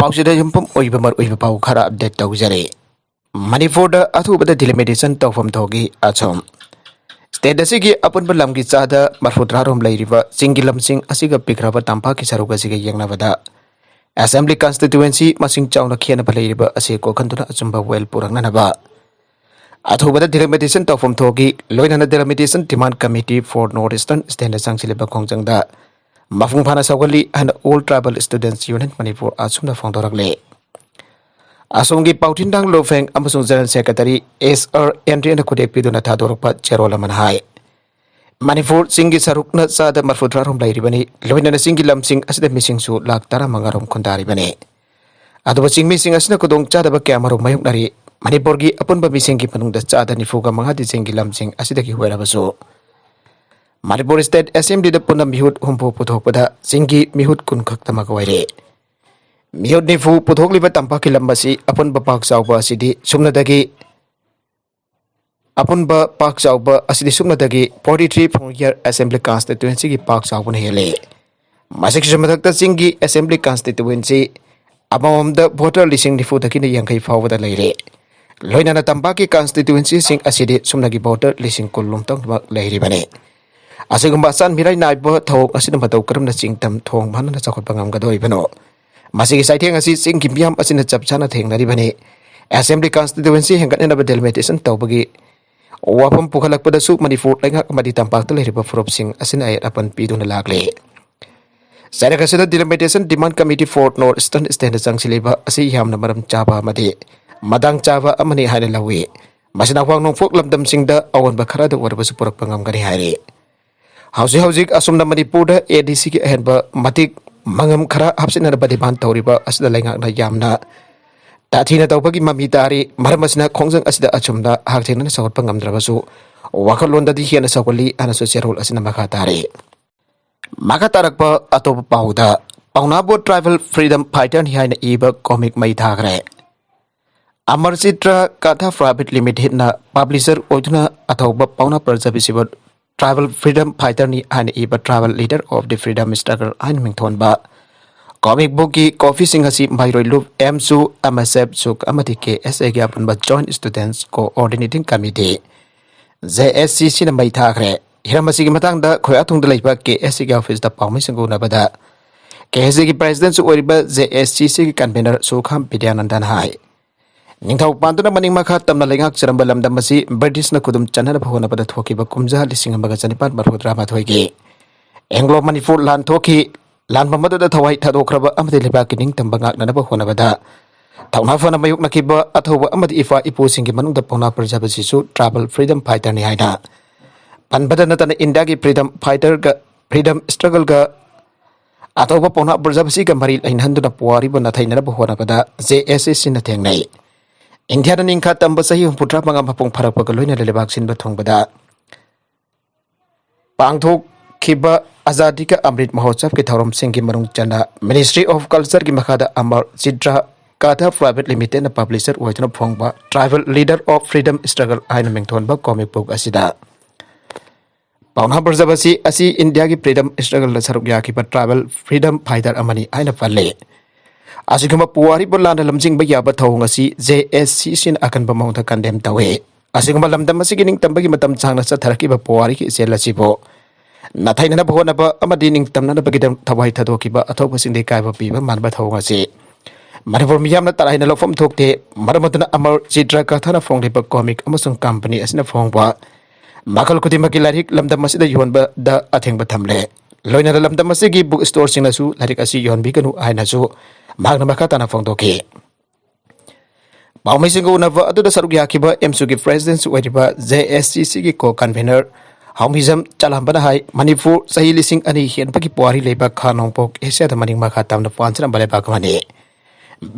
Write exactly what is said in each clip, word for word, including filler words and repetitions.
ꯄꯥꯎꯁꯤꯗ ꯌꯨꯝꯐꯝ ꯑꯣꯏꯕ ꯃꯔꯨꯑꯣꯏꯕ ꯄꯥꯎ ꯈꯔ ꯑꯞꯗꯦꯠ ꯇꯧꯖꯔꯤ꯫ ꯃꯅꯤꯄꯨꯔꯗ ꯑꯊꯨꯕꯗ ꯗꯤꯂꯤꯃꯤꯇꯦꯁꯟ ꯇꯧꯐꯝ ꯊꯣꯛꯈꯤ꯫ ꯑꯁꯨꯝ ꯁ꯭ꯇꯦꯠ ꯑꯁꯤꯒꯤ ꯑꯄꯨꯟꯕ ꯂꯝꯒꯤ ꯆꯥꯗ ꯃꯔꯐꯨ ꯇꯔꯥꯔꯣꯝ ꯂꯩꯔꯤꯕ ꯆꯤꯡꯒꯤ ꯂꯝꯁꯤꯡ ꯑꯁꯤꯒ ꯄꯤꯛꯈ꯭ꯔꯕ ꯇꯝꯄꯥꯛꯀꯤ ꯁꯔꯨꯛ ꯑꯁꯤꯒ ꯌꯦꯡꯅꯕꯗ ꯑꯦꯁꯦꯝꯕ꯭ꯂꯤ ꯀꯟꯁꯇꯤꯇ꯭ꯌꯨꯋꯦꯟꯁꯤ ꯃꯁꯤꯡ ꯆꯥꯎꯅ ꯈꯦꯠꯅꯕ ꯂꯩꯔꯤꯕ ꯑꯁꯤ ꯀꯣꯛꯍꯟꯗꯨꯅ ꯑꯆꯨꯝꯕ ꯋꯦꯜ ꯄꯨꯔꯛꯅꯅꯕ ꯑꯊꯨꯕꯗ ꯗꯤꯂꯤꯃꯤꯇꯦꯁꯟ ꯇꯧꯐꯝ ꯊꯣꯛꯈꯤ꯫ ꯂꯣꯏꯅꯅ Delimitation Demand Committee for North Eastern State ꯆꯪꯁꯤꯜꯂꯤꯕ ꯈꯣꯡꯖꯪꯗ ꯃꯄꯨꯡ ꯐꯥꯅ ꯁꯧꯒꯠꯂꯤ ꯍꯥꯏꯅ All Tribal Students Union Manipur ꯑꯁꯨꯝꯅ ꯐꯣꯡꯗꯣꯔꯛꯂꯤ꯫ ꯑꯁꯣꯝꯒꯤ ꯄꯥꯎꯊꯤꯟꯗꯥꯡ ꯂꯣꯐꯦꯡ ꯑꯃꯁꯨꯡ ꯖꯦꯅꯔꯦꯜ ꯁꯦꯀ꯭ꯔꯦꯇꯔꯤ ꯑꯦꯁ ꯑꯥꯔ ꯑꯦꯟꯗ꯭ꯔꯤꯅ ꯈꯨꯗꯦꯛ ꯄꯤꯗꯨꯅ ꯊꯥꯗꯣꯔꯛꯄ ꯆꯦꯔꯣꯜ ꯑꯃꯅ ꯍꯥꯏ, ꯃꯅꯤꯄꯨꯔ ꯆꯤꯡꯒꯤ ꯁꯔꯨꯛꯅ ꯆꯥꯗ ꯃꯔꯐꯨ ꯇꯔꯥꯔꯣꯝ ꯂꯩꯔꯤꯕꯅꯤ꯫ ꯂꯣꯏꯅꯅ ꯆꯤꯡꯒꯤ ꯂꯝꯁꯤꯡ ꯑꯁꯤꯗ ꯃꯤꯁꯤꯡꯁꯨ ꯂꯥꯈ ꯇꯔꯥꯃꯉꯥꯔꯣꯝ ꯈꯨꯟꯗꯥꯔꯤꯕꯅꯤ꯫ ꯑꯗꯨꯕꯨ ꯆꯤꯡꯃꯤꯁꯤꯡ ꯑꯁꯤꯅ ꯈꯨꯗꯣꯡ ꯆꯥꯗꯕ ꯀꯌꯥ ꯑꯃꯔꯣꯝ ꯃꯥꯌꯣꯛꯅꯔꯤ꯫ ꯃꯅꯤꯄꯨꯔꯒꯤ ꯑꯄꯨꯟꯕ ꯃꯤꯁꯤꯡꯒꯤ ꯃꯅꯨꯡꯗ ꯆꯥꯗ ꯅꯤꯐꯨꯒ ꯃꯉꯥꯗꯤ ꯆꯤꯡꯒꯤ ꯂꯝꯁꯤꯡ ꯑꯁꯤꯗꯒꯤ ꯑꯣꯏꯔꯕꯁꯨ, ꯃꯅꯤꯄꯨꯔ ꯁ꯭ꯇꯦꯠ ꯑꯦꯁꯦꯝꯕ꯭ꯂꯤꯗ ꯄꯨꯟꯅ ꯃꯤꯍꯨꯠ ꯍꯨꯝꯐꯨ ꯄꯨꯊꯣꯛꯄꯗ ꯆꯤꯡꯒꯤ ꯃꯤꯍꯨꯠ ꯀꯨꯟ ꯈꯛꯇꯃꯛ ꯑꯣꯏꯔꯦ꯫ ꯃꯤꯍꯨꯠ ꯅꯤꯐꯨ ꯄꯨꯊꯣꯛꯂꯤꯕ ꯇꯝꯄꯥꯛꯀꯤ ꯂꯝ ꯑꯁꯤ ꯑꯄꯨꯟꯕ ꯄꯥꯛ ꯆꯥꯎꯕ ꯑꯁꯤꯗꯤ ꯁꯨꯞꯅꯗꯒꯤ ꯑꯄꯨꯟꯕ ꯄꯥꯛ ꯆꯥꯎꯕ ꯑꯁꯤꯗꯤ ꯁꯨꯞꯅꯗꯒꯤ forty three Phungyar Assembly Constituencyꯒꯤ ꯄꯥꯛ ꯆꯥꯎꯕꯅ ꯍꯦꯜꯂꯤ꯫ ꯃꯁꯤꯒꯤꯁꯨ ꯃꯊꯛꯇ ꯆꯤꯡꯒꯤ Assembly Constituency ꯑꯃꯃꯝꯗ voter ꯂꯤꯁꯤꯡ ꯅꯤꯐꯨꯗꯒꯤꯅ ꯌꯥꯡꯈꯩ ꯐꯥꯎꯕꯗ ꯂꯩꯔꯦ꯫ ꯂꯣꯏꯅꯅ ꯇꯝꯄꯥꯛꯀꯤ constituencyꯁꯤꯡ ꯑꯁꯤꯗꯤ ꯁꯨꯞꯅꯒꯤ voter ꯂꯤꯁꯤꯡ ꯀꯨꯟ ꯂꯣꯝꯇꯪꯃꯛ ꯂꯩꯔꯤꯕꯅꯤ꯫ ꯑꯁꯤꯒꯨꯝꯕ ꯑꯆꯥꯟ ꯃꯤꯔꯥꯏ ꯅꯥꯏꯕ ꯊꯧꯑꯣꯡ ꯑꯁꯤꯅ ꯃꯇꯧ ꯀꯔꯝꯅ ꯆꯤꯡꯗꯝ ꯊꯣꯡ ꯃꯥꯟꯅꯅ ꯆꯥꯎꯈꯠꯄ ꯉꯝꯒꯗꯧꯔꯤꯕꯅꯣ? ꯃꯁꯤꯒꯤ ꯆꯩꯊꯦꯡ ꯑꯁꯤ ꯆꯤꯡꯒꯤ ꯃꯤꯌꯥꯝ ꯑꯁꯤꯅ ꯆꯞ ꯆꯥꯅ ꯊꯦꯡꯅꯔꯤꯕꯅꯤ꯫ Assembly Constituency ꯍꯦꯟꯒꯠꯅꯅꯕ Delimitation ꯇꯧꯕꯒꯤ ꯋꯥꯐꯝ ꯄꯨꯈꯠꯂꯛꯄꯗꯁꯨ ꯃꯅꯤꯄꯨꯔ ꯂꯩꯉꯥꯛ ꯑꯃꯗꯤ ꯇꯝꯄꯥꯛꯇ ꯂꯩꯔꯤꯕ ꯐꯨꯔꯨꯞꯁꯤꯡ ꯑꯁꯤꯅ ꯑꯌꯦꯠ ꯑꯄꯟ ꯄꯤꯗꯨꯅ ꯂꯥꯛꯂꯤ꯫ ꯆꯩꯔꯛ ꯑꯁꯤꯗ Delimitation Demand Committee for North Eastern State ꯆꯪꯁꯤꯜꯂꯤꯕ ꯑꯁꯤ ꯌꯥꯝꯅ ꯃꯔꯝ ꯆꯥꯕ ꯑꯃꯗꯤ ꯃꯇꯥꯡ ꯆꯥꯕ ꯑꯃꯅꯤ ꯍꯥꯏꯅ ꯂꯧꯏ꯫ ꯃꯁꯤꯅ ꯑꯋꯥꯡ ꯅꯣꯡꯄꯣꯛ ꯂꯝꯗꯝꯁꯤꯡꯗ ꯑꯑꯣꯟꯕ ꯈꯔꯗ ꯑꯣꯏꯔꯕꯁꯨ ꯄꯨꯔꯛꯄ ꯉꯝꯒꯅꯤ ꯍꯥꯏꯔꯤ꯫ ꯍꯧꯖꯤꯛ ꯍꯧꯖꯤꯛ ꯑꯁꯨꯝꯅ ꯃꯅꯤꯄꯨꯔꯗ ADCꯒꯤ ꯑꯍꯦꯟꯕ ꯃꯇꯤꯛ ꯃꯉꯝ ꯈꯔ ꯍꯥꯞꯆꯤꯟꯅꯅꯕ demand ꯇꯧꯔꯤꯕ ꯑꯁꯤꯗ ꯂꯩꯉꯥꯛꯅ ꯌꯥꯝꯅ ꯇꯥꯊꯤꯅ ꯇꯧꯕꯒꯤ ꯃꯃꯤ ꯇꯥꯔꯤ꯫ ꯃꯔꯝ ꯑꯁꯤꯅ ꯈꯣꯡꯖꯪ ꯑꯁꯤꯗ ꯑꯆꯨꯝꯕ ꯍꯛꯊꯦꯡꯅꯅ ꯁꯧꯒꯠꯄ ꯉꯝꯗ꯭ꯔꯕꯁꯨ, ꯋꯥꯈꯜꯂꯣꯟꯗꯗꯤ ꯍꯦꯟꯅ ꯁꯧꯒꯠꯂꯤ ꯍꯥꯏꯅꯁꯨ ꯆꯦꯔꯣꯜ ꯑꯁꯤꯅ ꯃꯈꯥ ꯇꯥꯔꯤ꯫ ꯃꯈꯥ ꯇꯥꯔꯛꯄ ꯑꯇꯣꯞꯄ ꯄꯥꯎꯗ, ꯄꯥꯎꯅꯥꯕꯨ tribal freedom fighterꯅꯤ ꯍꯥꯏꯅ ꯏꯕ comic ꯃꯩ ꯊꯥꯈ꯭ꯔꯦ꯫ ꯑꯃꯔꯆꯤꯇ꯭ꯔ ꯀꯥꯊꯥ Private Limitedꯅ publisher ꯑꯣꯏꯗꯨꯅ ꯑꯊꯧꯕ ꯄꯥꯎꯅꯥ ꯄ꯭ꯔꯖꯥꯕꯤꯁꯤꯕ tribal freedom fighterꯅꯤ ꯍꯥꯏꯅ ꯏꯕ tribal leader of the freedom struggle ꯍꯥꯏꯅ ꯃꯤꯡꯊꯣꯟꯕ Comic bookꯀꯤ copyꯁꯤꯡ ꯑꯁꯤ ꯃꯍꯩꯔꯣꯏ ꯂꯨꯞ ꯑꯦꯝꯁꯨ, ꯑꯦꯝ ꯑꯦꯁ ꯑꯦꯐ ꯁꯨꯛ ꯑꯃꯗꯤ ꯀꯦ ꯑꯦꯁ ꯑꯦꯒꯤ ꯑꯄꯨꯟꯕ Joint Students Coordinating Committee, J S C Cꯅ ꯃꯩ ꯊꯥꯈ꯭ꯔꯦ꯫ ꯍꯤꯔꯝ ꯑꯁꯤꯒꯤ ꯃꯇꯥꯡꯗ ꯈꯣꯌꯥꯊꯣꯡꯗ ꯂꯩꯕ ꯀꯦ ꯑꯦꯁ ꯑꯦꯒꯤ ꯑꯣꯐꯤꯁꯇ ꯄꯥꯎꯃꯤꯁꯤꯡꯒ ꯎꯅꯕꯗ ꯀꯦ ꯑꯦꯁ ꯑꯦꯒꯤ ꯄ꯭ꯔꯦꯁꯤꯗꯦꯟꯠꯁꯨ ꯑꯣꯏꯔꯤꯕ J S C Cꯒꯤ ꯀꯟꯚꯦꯅꯔ ꯁꯨꯈꯥꯝ ꯕꯤꯗ꯭ꯌꯥꯅꯟꯗꯟ ꯍꯥꯏ, ꯅꯤꯡꯊꯧ ꯄꯥꯟꯗꯨꯅ ꯃꯅꯤꯡ ꯃꯈꯥ ꯇꯝꯅ ꯂꯩꯉꯥꯛꯆꯔꯝꯕ ꯂꯝꯗꯝ ꯑꯁꯤ ꯕ꯭ꯔꯤꯇꯤꯁꯅ ꯈꯨꯗꯨꯝ ꯆꯟꯅꯅꯕ ꯍꯣꯠꯅꯕꯗ ꯊꯣꯛꯈꯤꯕ ꯀꯨꯝꯖꯥ ꯂꯤꯁꯤꯡ ꯑꯃꯒ ꯆꯅꯤꯄꯥꯟ ꯃꯔꯤꯐꯨ ꯇꯔꯥꯃꯥꯊꯣꯏꯒꯤ ꯑꯦꯡꯒ꯭ꯂꯣ ꯃꯅꯤꯄꯨꯔ ꯂꯥꯟ ꯊꯣꯛꯈꯤ꯫ ꯂꯥꯟꯐꯝ ꯑꯗꯨꯗ ꯊꯋꯥꯏ ꯊꯥꯗꯣꯛꯈ꯭ꯔꯕ ꯑꯃꯗꯤ ꯂꯩꯕꯥꯛꯀꯤ ꯅꯤꯡꯇꯝꯕ ꯉꯥꯛꯅꯅꯕ ꯍꯣꯠꯅꯕꯗ ꯊꯧꯅꯥ ꯐꯅ ꯃꯥꯌꯣꯛꯅꯈꯤꯕ ꯑꯊꯧꯕ ꯑꯃꯗꯤ ꯏꯄꯥ ꯏꯄꯨꯁꯤꯡꯒꯤ ꯃꯅꯨꯡꯗ ꯄꯥꯎꯅꯥ ꯕ꯭ꯔꯖꯕꯥꯁꯤꯁꯨ tribal freedom fighterꯅꯤ ꯍꯥꯏꯅ ꯄꯟꯕꯗ ꯅꯠꯇꯅ ꯏꯟꯗꯤꯌꯥꯒꯤ freedom fighterꯒ, freedom struggleꯒ ꯑꯊꯧꯕ ꯄꯥꯎꯅꯥ ꯕ꯭ꯔꯖꯕꯥꯁꯤꯒ ꯃꯔꯤ ꯂꯩꯅꯍꯟꯗꯨꯅ ꯄꯨꯋꯥꯔꯤꯕꯨ ꯅꯥꯊꯩꯅꯅꯕ ꯍꯣꯠꯅꯕꯗ J S C Cꯅ ꯊꯦꯡꯅꯩ꯫ ꯏꯟꯗꯤꯌꯥꯅ ꯅꯤꯡꯈꯥ ꯇꯝꯕ ꯆꯍꯤ ꯍꯨꯝꯐꯨꯇꯔꯥ ꯃꯉꯥ ꯃꯄꯨꯡ ꯐꯥꯔꯛꯄꯒ ꯂꯣꯏꯅꯅ ꯂꯩꯕꯥꯛ ꯁꯤꯟꯕ ꯊꯨꯡꯕꯗ ꯄꯥꯡꯊꯣꯛꯈꯤꯕ ꯑꯖꯥꯗꯤ ꯀꯥ ꯑꯃ꯭ꯔꯤꯠ ꯃꯍꯣꯠꯁꯕꯀꯤ ꯊꯧꯔꯝꯁꯤꯡꯒꯤ ꯃꯅꯨꯡ ꯆꯟꯅ Ministry of Cultureꯒꯤ ꯃꯈꯥꯗ ꯑꯃꯔ ꯆꯤꯇ꯭ꯔ ꯀꯥꯊꯥ Private Limitedꯅ publisher ꯑꯣꯏꯗꯨꯅ ꯐꯣꯡꯕ Tribal Leader of Freedom Struggle ꯍꯥꯏꯅ ꯃꯤꯡꯊꯣꯟꯕ comic book ꯑꯁꯤꯗ ꯄꯥꯎꯅꯥ ꯕ꯭ꯔꯖꯕꯥꯁꯤ ꯑꯁꯤ ꯏꯟꯗꯤꯌꯥꯒꯤ freedom struggleꯗ ꯁꯔꯨꯛ ꯌꯥꯈꯤꯕ tribal freedom fighter ꯑꯃꯅꯤ ꯍꯥꯏꯅ ꯄꯜꯂꯤ꯫ ꯑꯁꯤꯒꯨꯝꯕ ꯄꯨꯋꯥꯔꯤꯕꯨ ꯂꯥꯟꯅ ꯂꯝꯖꯤꯡꯕ ꯌꯥꯕ ꯊꯧꯑꯣꯡ ꯑꯁꯤ J S C Cꯅ ꯑꯀꯟꯕ ꯃꯑꯣꯡꯗ condemn ꯇꯧꯏ꯫ ꯑꯁꯤꯒꯨꯝꯕ ꯂꯝꯗꯝ ꯑꯁꯤꯒꯤ ꯅꯤꯡꯇꯝꯕꯒꯤ ꯃꯇꯝ ꯁꯥꯡꯅ ꯆꯠꯊꯔꯛꯈꯤꯕ ꯄꯨꯋꯥꯔꯤꯒꯤ ꯏꯆꯦꯜ ꯑꯁꯤꯕꯨ ꯅꯥꯊꯩꯅꯅꯕ ꯍꯣꯠꯅꯕ ꯑꯃꯗꯤ ꯅꯤꯡꯇꯝꯅꯅꯕꯒꯤꯗꯃꯛ ꯊꯋꯥꯏ ꯊꯥꯗꯣꯛꯈꯤꯕ ꯑꯊꯧꯕꯁꯤꯡꯗ ꯏꯀꯥꯏꯕ ꯄꯤꯕ ꯃꯥꯟꯕ ꯊꯧꯑꯣꯡ ꯑꯁꯤ ꯃꯅꯤꯄꯨꯔ ꯃꯤꯌꯥꯝꯅ ꯇꯔꯥꯏꯅ ꯂꯧꯐꯝ ꯊꯣꯛꯇꯦ꯫ ꯃꯔꯝ ꯑꯗꯨꯅ ꯑꯃꯔ ꯆꯤꯇ꯭ꯔ ꯀꯥꯊꯥꯅ ꯐꯣꯡꯂꯤꯕ comic ꯑꯃꯁꯨꯡ company ꯑꯁꯤꯅ ꯐꯣꯡꯕ ꯃꯈꯜ ꯈꯨꯗꯤꯡꯃꯛꯀꯤ ꯂꯥꯏꯔꯤꯛ ꯂꯝꯗꯝ ꯑꯁꯤꯗ ꯌꯣꯟꯕꯗ ꯑꯊꯤꯡꯕ ꯊꯝꯂꯦ꯫ ꯂꯣꯏꯅꯅ ꯂꯝꯗꯝ ꯑꯁꯤꯒꯤ book storeꯁꯤꯡꯅꯁꯨ ꯂꯥꯏꯔꯤꯛ ꯑꯁꯤ ꯌꯣꯟꯕꯤꯒꯅꯨ ꯍꯥꯏꯅꯁꯨ ꯃꯍꯥꯛꯅ ꯃꯈꯥ ꯇꯥꯅ ꯐꯣꯡꯗꯣꯛꯈꯤ꯫ ꯄꯥꯎꯃꯤꯁꯤꯡꯒ ꯎꯅꯕ ꯑꯗꯨꯗ ꯁꯔꯨꯛ ꯌꯥꯈꯤꯕ ꯑꯦꯝꯁꯨꯒꯤ ꯄ꯭ꯔꯦꯁꯤꯗꯦꯟꯠꯁꯨ ꯑꯣꯏꯔꯤꯕ J S C Cꯒꯤ co-convenor ꯍꯥꯎꯃꯤꯖꯝ ꯆꯂꯥꯝꯕꯅ ꯍꯥꯏ, ꯃꯅꯤꯄꯨꯔ ꯆꯍꯤ ꯂꯤꯁꯤꯡ ꯑꯅꯤ ꯍꯦꯟꯕꯒꯤ ꯄꯨꯋꯥꯔꯤ ꯂꯩꯕ ꯈꯥ ꯅꯣꯡꯄꯣꯛ ꯑꯦꯁꯤꯌꯥꯗ ꯃꯅꯤꯡ ꯃꯈꯥ ꯇꯝꯅ ꯄꯥꯟꯖꯔꯝꯕ ꯂꯩꯕꯥꯛ ꯑꯃꯅꯤ꯫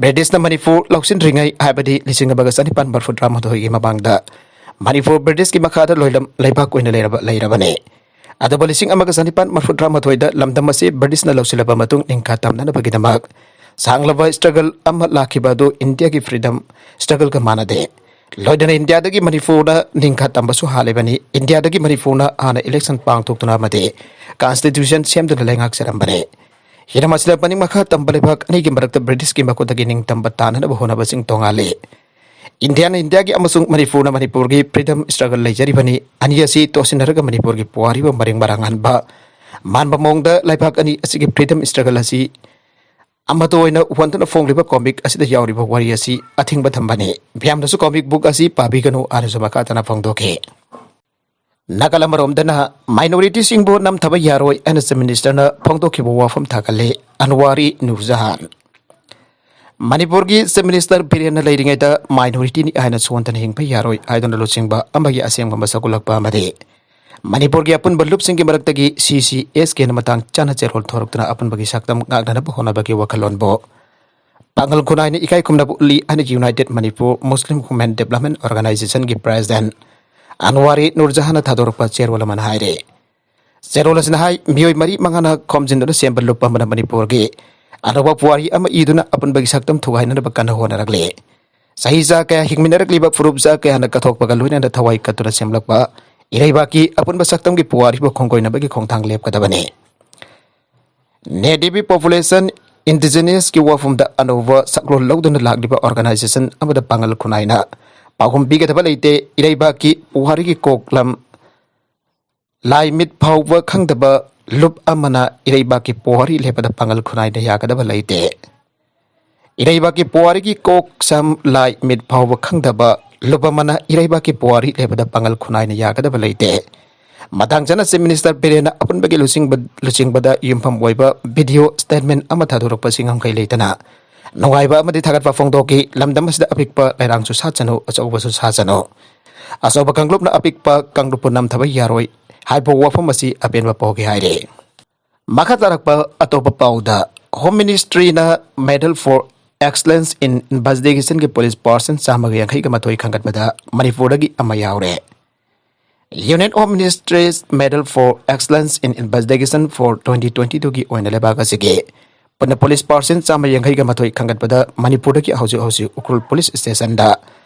ꯕ꯭ꯔꯤꯇꯤꯁꯅ ꯃꯅꯤꯄꯨꯔ ꯂꯧꯁꯤꯟꯗ꯭ꯔꯤꯉꯩ, ꯍꯥꯏꯕꯗꯤ ꯂꯤꯁꯤꯡ ꯑꯃꯒ ꯆꯅꯤꯄꯥꯟ ꯃꯔꯤꯐꯨ ꯇꯔꯥꯃꯥꯊꯣꯏꯒꯤ ꯃꯃꯥꯡꯗ ꯃꯅꯤꯄꯨꯔ ꯕ꯭ꯔꯤꯇꯤꯁꯀꯤ ꯃꯈꯥꯗ ꯂꯣꯏꯂꯝ ꯂꯩꯕꯥꯛ ꯑꯣꯏꯅ ꯂꯩꯔꯕ, ꯂꯩꯔꯕꯅꯤ꯫ ꯑꯗꯨꯕꯨ ꯂꯤꯁꯤꯡ ꯑꯃꯒ ꯆꯅꯤꯄꯥꯟ ꯃꯔꯤꯐꯨ ꯇꯔꯥꯃꯥꯊꯣꯏꯗ ꯂꯝꯗꯝ ꯑꯁꯤ ꯕ꯭ꯔꯤꯇꯤꯁꯅ ꯂꯧꯁꯤꯜꯂꯕ ꯃꯇꯨꯡ ꯅꯤꯡꯈꯥ ꯇꯝꯅꯅꯕꯒꯤꯗꯃꯛ ꯁꯥꯡꯂꯕ struggle ꯑꯃ ꯂꯥꯛꯈꯤꯕ ꯑꯗꯨ ꯏꯟꯗꯤꯌꯥꯒꯤ freedom struggleꯒ ꯃꯥꯟꯅꯗꯦ꯫ ꯂꯣꯏꯅꯅ ꯏꯟꯗꯤꯌꯥꯗꯒꯤ ꯃꯅꯤꯄꯨꯔꯅ ꯅꯤꯡꯈꯥ ꯇꯝꯕꯁꯨ ꯍꯥꯜꯂꯤꯕꯅꯤ꯫ ꯏꯟꯗꯤꯌꯥꯗꯒꯤ ꯃꯅꯤꯄꯨꯔꯅ ꯍꯥꯟꯅ election ꯄꯥꯡꯊꯣꯛꯇꯨꯅ ꯑꯃꯗꯤ constitution ꯁꯦꯝꯗꯨꯅ ꯂꯩꯉꯥꯛꯆꯔꯝꯕꯅꯤ꯫ ꯍꯤꯔꯝ ꯑꯁꯤꯗ ꯃꯅꯤꯡ ꯃꯈꯥ ꯇꯝꯕ ꯂꯩꯕꯥꯛ ꯑꯅꯤꯒꯤ ꯃꯔꯛꯇ ꯕ꯭ꯔꯤꯇꯤꯁꯀꯤ ꯃꯈꯨꯠꯇꯒꯤ ꯅꯤꯡꯇꯝꯕ ꯇꯥꯅꯅꯕ ꯍꯣꯠꯅꯕꯁꯤꯡ ꯇꯣꯉꯥꯜꯂꯤ꯫ ꯏꯟꯗꯤꯌꯥꯅ ꯏꯟꯗꯤꯌꯥꯒꯤ ꯑꯃꯁꯨꯡ ꯃꯅꯤꯄꯨꯔꯅ ꯃꯅꯤꯄꯨꯔꯒꯤ freedom struggle ꯂꯩꯖꯔꯤꯕꯅꯤ꯫ ꯑꯅꯤ ꯑꯁꯤ ꯇꯣꯠꯁꯤꯟꯅꯔꯒ ꯃꯅꯤꯄꯨꯔꯒꯤ ꯄꯨꯋꯥꯔꯤꯕꯨ ꯃꯔꯦꯡ ꯃꯔꯥꯡꯍꯟꯕ ꯃꯥꯟꯕ ꯃꯑꯣꯡꯗ ꯂꯩꯕꯥꯛ ꯑꯅꯤ ꯑꯁꯤꯒꯤ freedom struggle ꯑꯁꯤ ꯑꯃꯠꯇ ꯑꯣꯏꯅ ꯎꯍꯟꯗꯨꯅ ꯐꯣꯡꯂꯤꯕ comic ꯑꯁꯤꯗ ꯌꯥꯎꯔꯤꯕ ꯋꯥꯔꯤ ꯑꯁꯤ ꯑꯊꯤꯡꯕ ꯊꯝꯕꯅꯤ꯫ ꯃꯤꯌꯥꯝꯅꯁꯨ comic book ꯑꯁꯤ ꯄꯥꯕꯤꯒꯅꯨ ꯍꯥꯏꯅꯁꯨ ꯃꯈꯥ ꯇꯥꯅ ꯐꯣꯡꯗꯣꯛꯈꯤ꯫ ꯅꯥꯀꯜ ꯑꯃꯔꯣꯝꯗꯅ, minorityꯁꯤꯡꯕꯨ ꯅꯝꯊꯕ ꯌꯥꯔꯣꯏ ꯍꯥꯏꯅ Chief Ministerꯅ ꯐꯣꯡꯗꯣꯛꯈꯤꯕ ꯋꯥꯐꯝ ꯊꯥꯒꯠꯂꯦ ꯑꯟꯋꯥꯔꯤ ꯅꯨꯔꯖꯍꯥꯟ꯫ ꯃꯅꯤꯄꯨꯔꯒꯤ Chief Minister ꯕꯤꯔꯦꯟꯅ ꯂꯩꯔꯤꯉꯩꯗ minorityꯅꯤ ꯍꯥꯏꯅ ꯁꯣꯟꯗꯅ ꯍꯤꯡꯕ ꯌꯥꯔꯣꯏ ꯍꯥꯏꯗꯨꯅ ꯂꯨꯆꯤꯡꯕ ꯑꯃꯒꯤ ꯑꯁꯦꯡꯕ ꯃꯁꯛ ꯎꯠꯂꯛꯄ ꯑꯃꯗꯤ ꯃꯅꯤꯄꯨꯔꯒꯤ ꯑꯄꯨꯟꯕ ꯂꯨꯞꯁꯤꯡꯒꯤ ꯃꯔꯛꯇꯒꯤ CCSKꯅ ꯃꯇꯥꯡ ꯆꯥꯅ ꯆꯦꯔꯣꯜ ꯊꯣꯔꯛꯇꯨꯅ ꯑꯄꯨꯟꯕꯒꯤ ꯁꯛꯇꯝ ꯉꯥꯛꯅꯅꯕ ꯍꯣꯠꯅꯕꯒꯤ ꯋꯥꯈꯜꯂꯣꯟꯕꯨ ꯄꯥꯡꯒꯜ ꯈꯨꯟꯅꯥꯏꯅ ꯏꯀꯥꯏ ꯈꯨꯝꯅꯕ ꯎꯠꯂꯤ ꯍꯥꯏꯅ United Manipur Muslim Women Development Organizationꯒꯤ President ꯑꯟꯋꯥꯔꯤ ꯅꯨꯔꯖꯍꯥꯟꯅ ꯊꯥꯗꯣꯔꯛꯄ ꯆꯦꯔꯣꯜ ꯑꯃꯅ ꯍꯥꯏꯔꯤ꯫ ꯆꯦꯔꯣꯜ ꯑꯁꯤꯅ ꯍꯥꯏ, ꯃꯤꯑꯣꯏ ꯃꯔꯤ ꯃꯉꯥꯅ ꯈꯣꯝꯖꯤꯟꯗꯨꯅ ꯁꯦꯝꯕ ꯂꯨꯞ ꯑꯃꯅ ꯃꯅꯤꯄꯨꯔꯒꯤ ꯑꯅꯧꯕ ꯄꯨꯋꯥꯔꯤ ꯑꯃ ꯏꯗꯨꯅ ꯑꯄꯨꯟꯕꯒꯤ ꯁꯛꯇꯝ ꯊꯨꯒꯥꯏꯅꯅꯕ ꯀꯟꯅ ꯍꯣꯠꯅꯔꯛꯂꯤ꯫ ꯆꯍꯤ ꯆꯥ ꯀꯌꯥ ꯍꯤꯡꯃꯤꯟꯅꯔꯛꯂꯤꯕ ꯐꯨꯔꯨꯞ ꯆꯥ ꯀꯌꯥꯅ ꯀꯠꯊꯣꯛꯄꯒ ꯂꯣꯏꯅꯅ ꯊꯋꯥꯏ ꯀꯠꯇꯨꯅ ꯁꯦꯝꯂꯛꯄ ꯏꯔꯩꯕꯥꯛꯀꯤ ꯑꯄꯨꯟꯕ ꯁꯛꯇꯝꯒꯤ ꯄꯨꯋꯥꯔꯤꯕꯨ ꯈꯣꯡꯒꯣꯏꯅꯕꯒꯤ ꯈꯣꯡꯊꯥꯡ ꯂꯦꯞꯀꯗꯕꯅꯤ꯫ Native population, Indigenousꯀꯤ ꯋꯥꯐꯝꯗ ꯑꯅꯧꯕ ꯁꯛꯂꯣꯟ ꯂꯧꯗꯨꯅ ꯂꯥꯛꯂꯤꯕ organization ꯑꯃꯗ ꯄꯥꯡꯒꯜ ꯈꯨꯟꯅꯥꯏꯅ ꯄꯥꯎꯈꯨꯝ ꯄꯤꯒꯗꯕ ꯂꯩꯇꯦ꯫ ꯏꯔꯩꯕꯥꯛꯀꯤ ꯄꯨꯋꯥꯔꯤꯒꯤ ꯀꯣꯛꯂꯝ ꯂꯥꯏ ꯃꯤꯠ ꯐꯥꯎꯕ ꯈꯪꯗꯕ ꯂꯨꯞ ꯑꯃꯅ ꯏꯔꯩꯕꯥꯛꯀꯤ ꯄꯨꯋꯥꯔꯤ ꯂꯦꯞꯄꯗ ꯄꯥꯡꯒꯜ ꯈꯨꯟꯅꯥꯏꯅ ꯌꯥꯒꯗꯕ ꯂꯩꯇꯦ꯫ ꯏꯔꯩꯕꯥꯛꯀꯤ ꯄꯨꯋꯥꯔꯤꯒꯤ ꯀꯣꯛ ꯁꯝ ꯂꯥꯏ ꯃꯤꯠ ꯐꯥꯎꯕ ꯈꯪꯗꯕ ꯂꯨꯞ ꯑꯃꯅ ꯏꯔꯩꯕꯥꯛꯀꯤ ꯄꯨꯋꯥꯔꯤ ꯂꯦꯞꯄꯗ ꯄꯥꯡꯒꯜ ꯈꯨꯟꯅꯥꯏꯅ ꯌꯥꯒꯗꯕ ꯂꯩꯇꯦ꯫ ꯃꯇꯥꯡ ꯆꯥꯅ Chief Minister ꯕꯤꯔꯦꯟꯅ ꯑꯄꯨꯟꯕꯒꯤ ꯂꯨꯆꯤꯡꯕ-, ꯂꯨꯆꯤꯡꯕꯗ ꯌꯨꯝꯐꯝ ꯑꯣꯏꯕ video statement ꯑꯃ ꯊꯥꯗꯣꯔꯛꯄꯁꯤ ꯉꯝꯈꯩ ꯂꯩꯇꯅ ꯅꯨꯡꯉꯥꯏꯕ ꯑꯃꯗꯤ ꯊꯥꯒꯠꯄ ꯐꯣꯡꯗꯣꯛꯈꯤ꯫ ꯂꯝꯗꯝ ꯑꯁꯤꯗ ꯑꯄꯤꯛꯄ ꯂꯩꯔꯥꯡꯁꯨ ꯁꯥꯠꯆꯅꯨ, ꯑꯆꯧꯕꯁꯨ ꯁꯥꯠꯆꯅꯨ, ꯑꯆꯧꯕ ꯀꯥꯡꯂꯨꯞꯅ ꯑꯄꯤꯛꯄ ꯀꯥꯡꯂꯨꯞꯄꯨ ꯅꯝꯊꯕ ꯌꯥꯔꯣꯏ ꯍꯥꯏꯕ ꯋꯥꯐꯝ ꯑꯁꯤ ꯑꯄꯦꯟꯕ ꯄꯣꯛꯈꯤ ꯍꯥꯏꯔꯤ꯫ ꯃꯈꯥ ꯇꯥꯔꯛꯄ ꯑꯇꯣꯞꯄ ꯄꯥꯎꯗ, Home Ministryꯅ Medal for Excellence in Investigationꯒꯤ police person ꯆꯥꯝꯃꯒ ꯌꯥꯡꯈꯩꯒ ꯃꯥꯊꯣꯏ ꯈꯟꯒꯠꯄꯗ ꯃꯅꯤꯄꯨꯔꯗꯒꯤ ꯑꯃ ꯌꯥꯎꯔꯦ꯫ Union Home Ministry's Medal for Excellence in Investigation for twenty twenty twoꯒꯤ ꯑꯣꯏꯅ ꯂꯩꯕꯥꯛ ꯑꯁꯤꯒꯤ ꯄꯨꯟꯅ police person ꯆꯥꯝꯃ ꯌꯥꯡꯈꯩꯒ ꯃꯥꯊꯣꯏ ꯈꯟꯒꯠꯄꯗ ꯃꯅꯤꯄꯨꯔꯗꯒꯤ ꯍꯧꯖꯤꯛ ꯍꯧꯖꯤꯛ ꯎꯈ꯭ꯔꯨꯜ police stationꯗ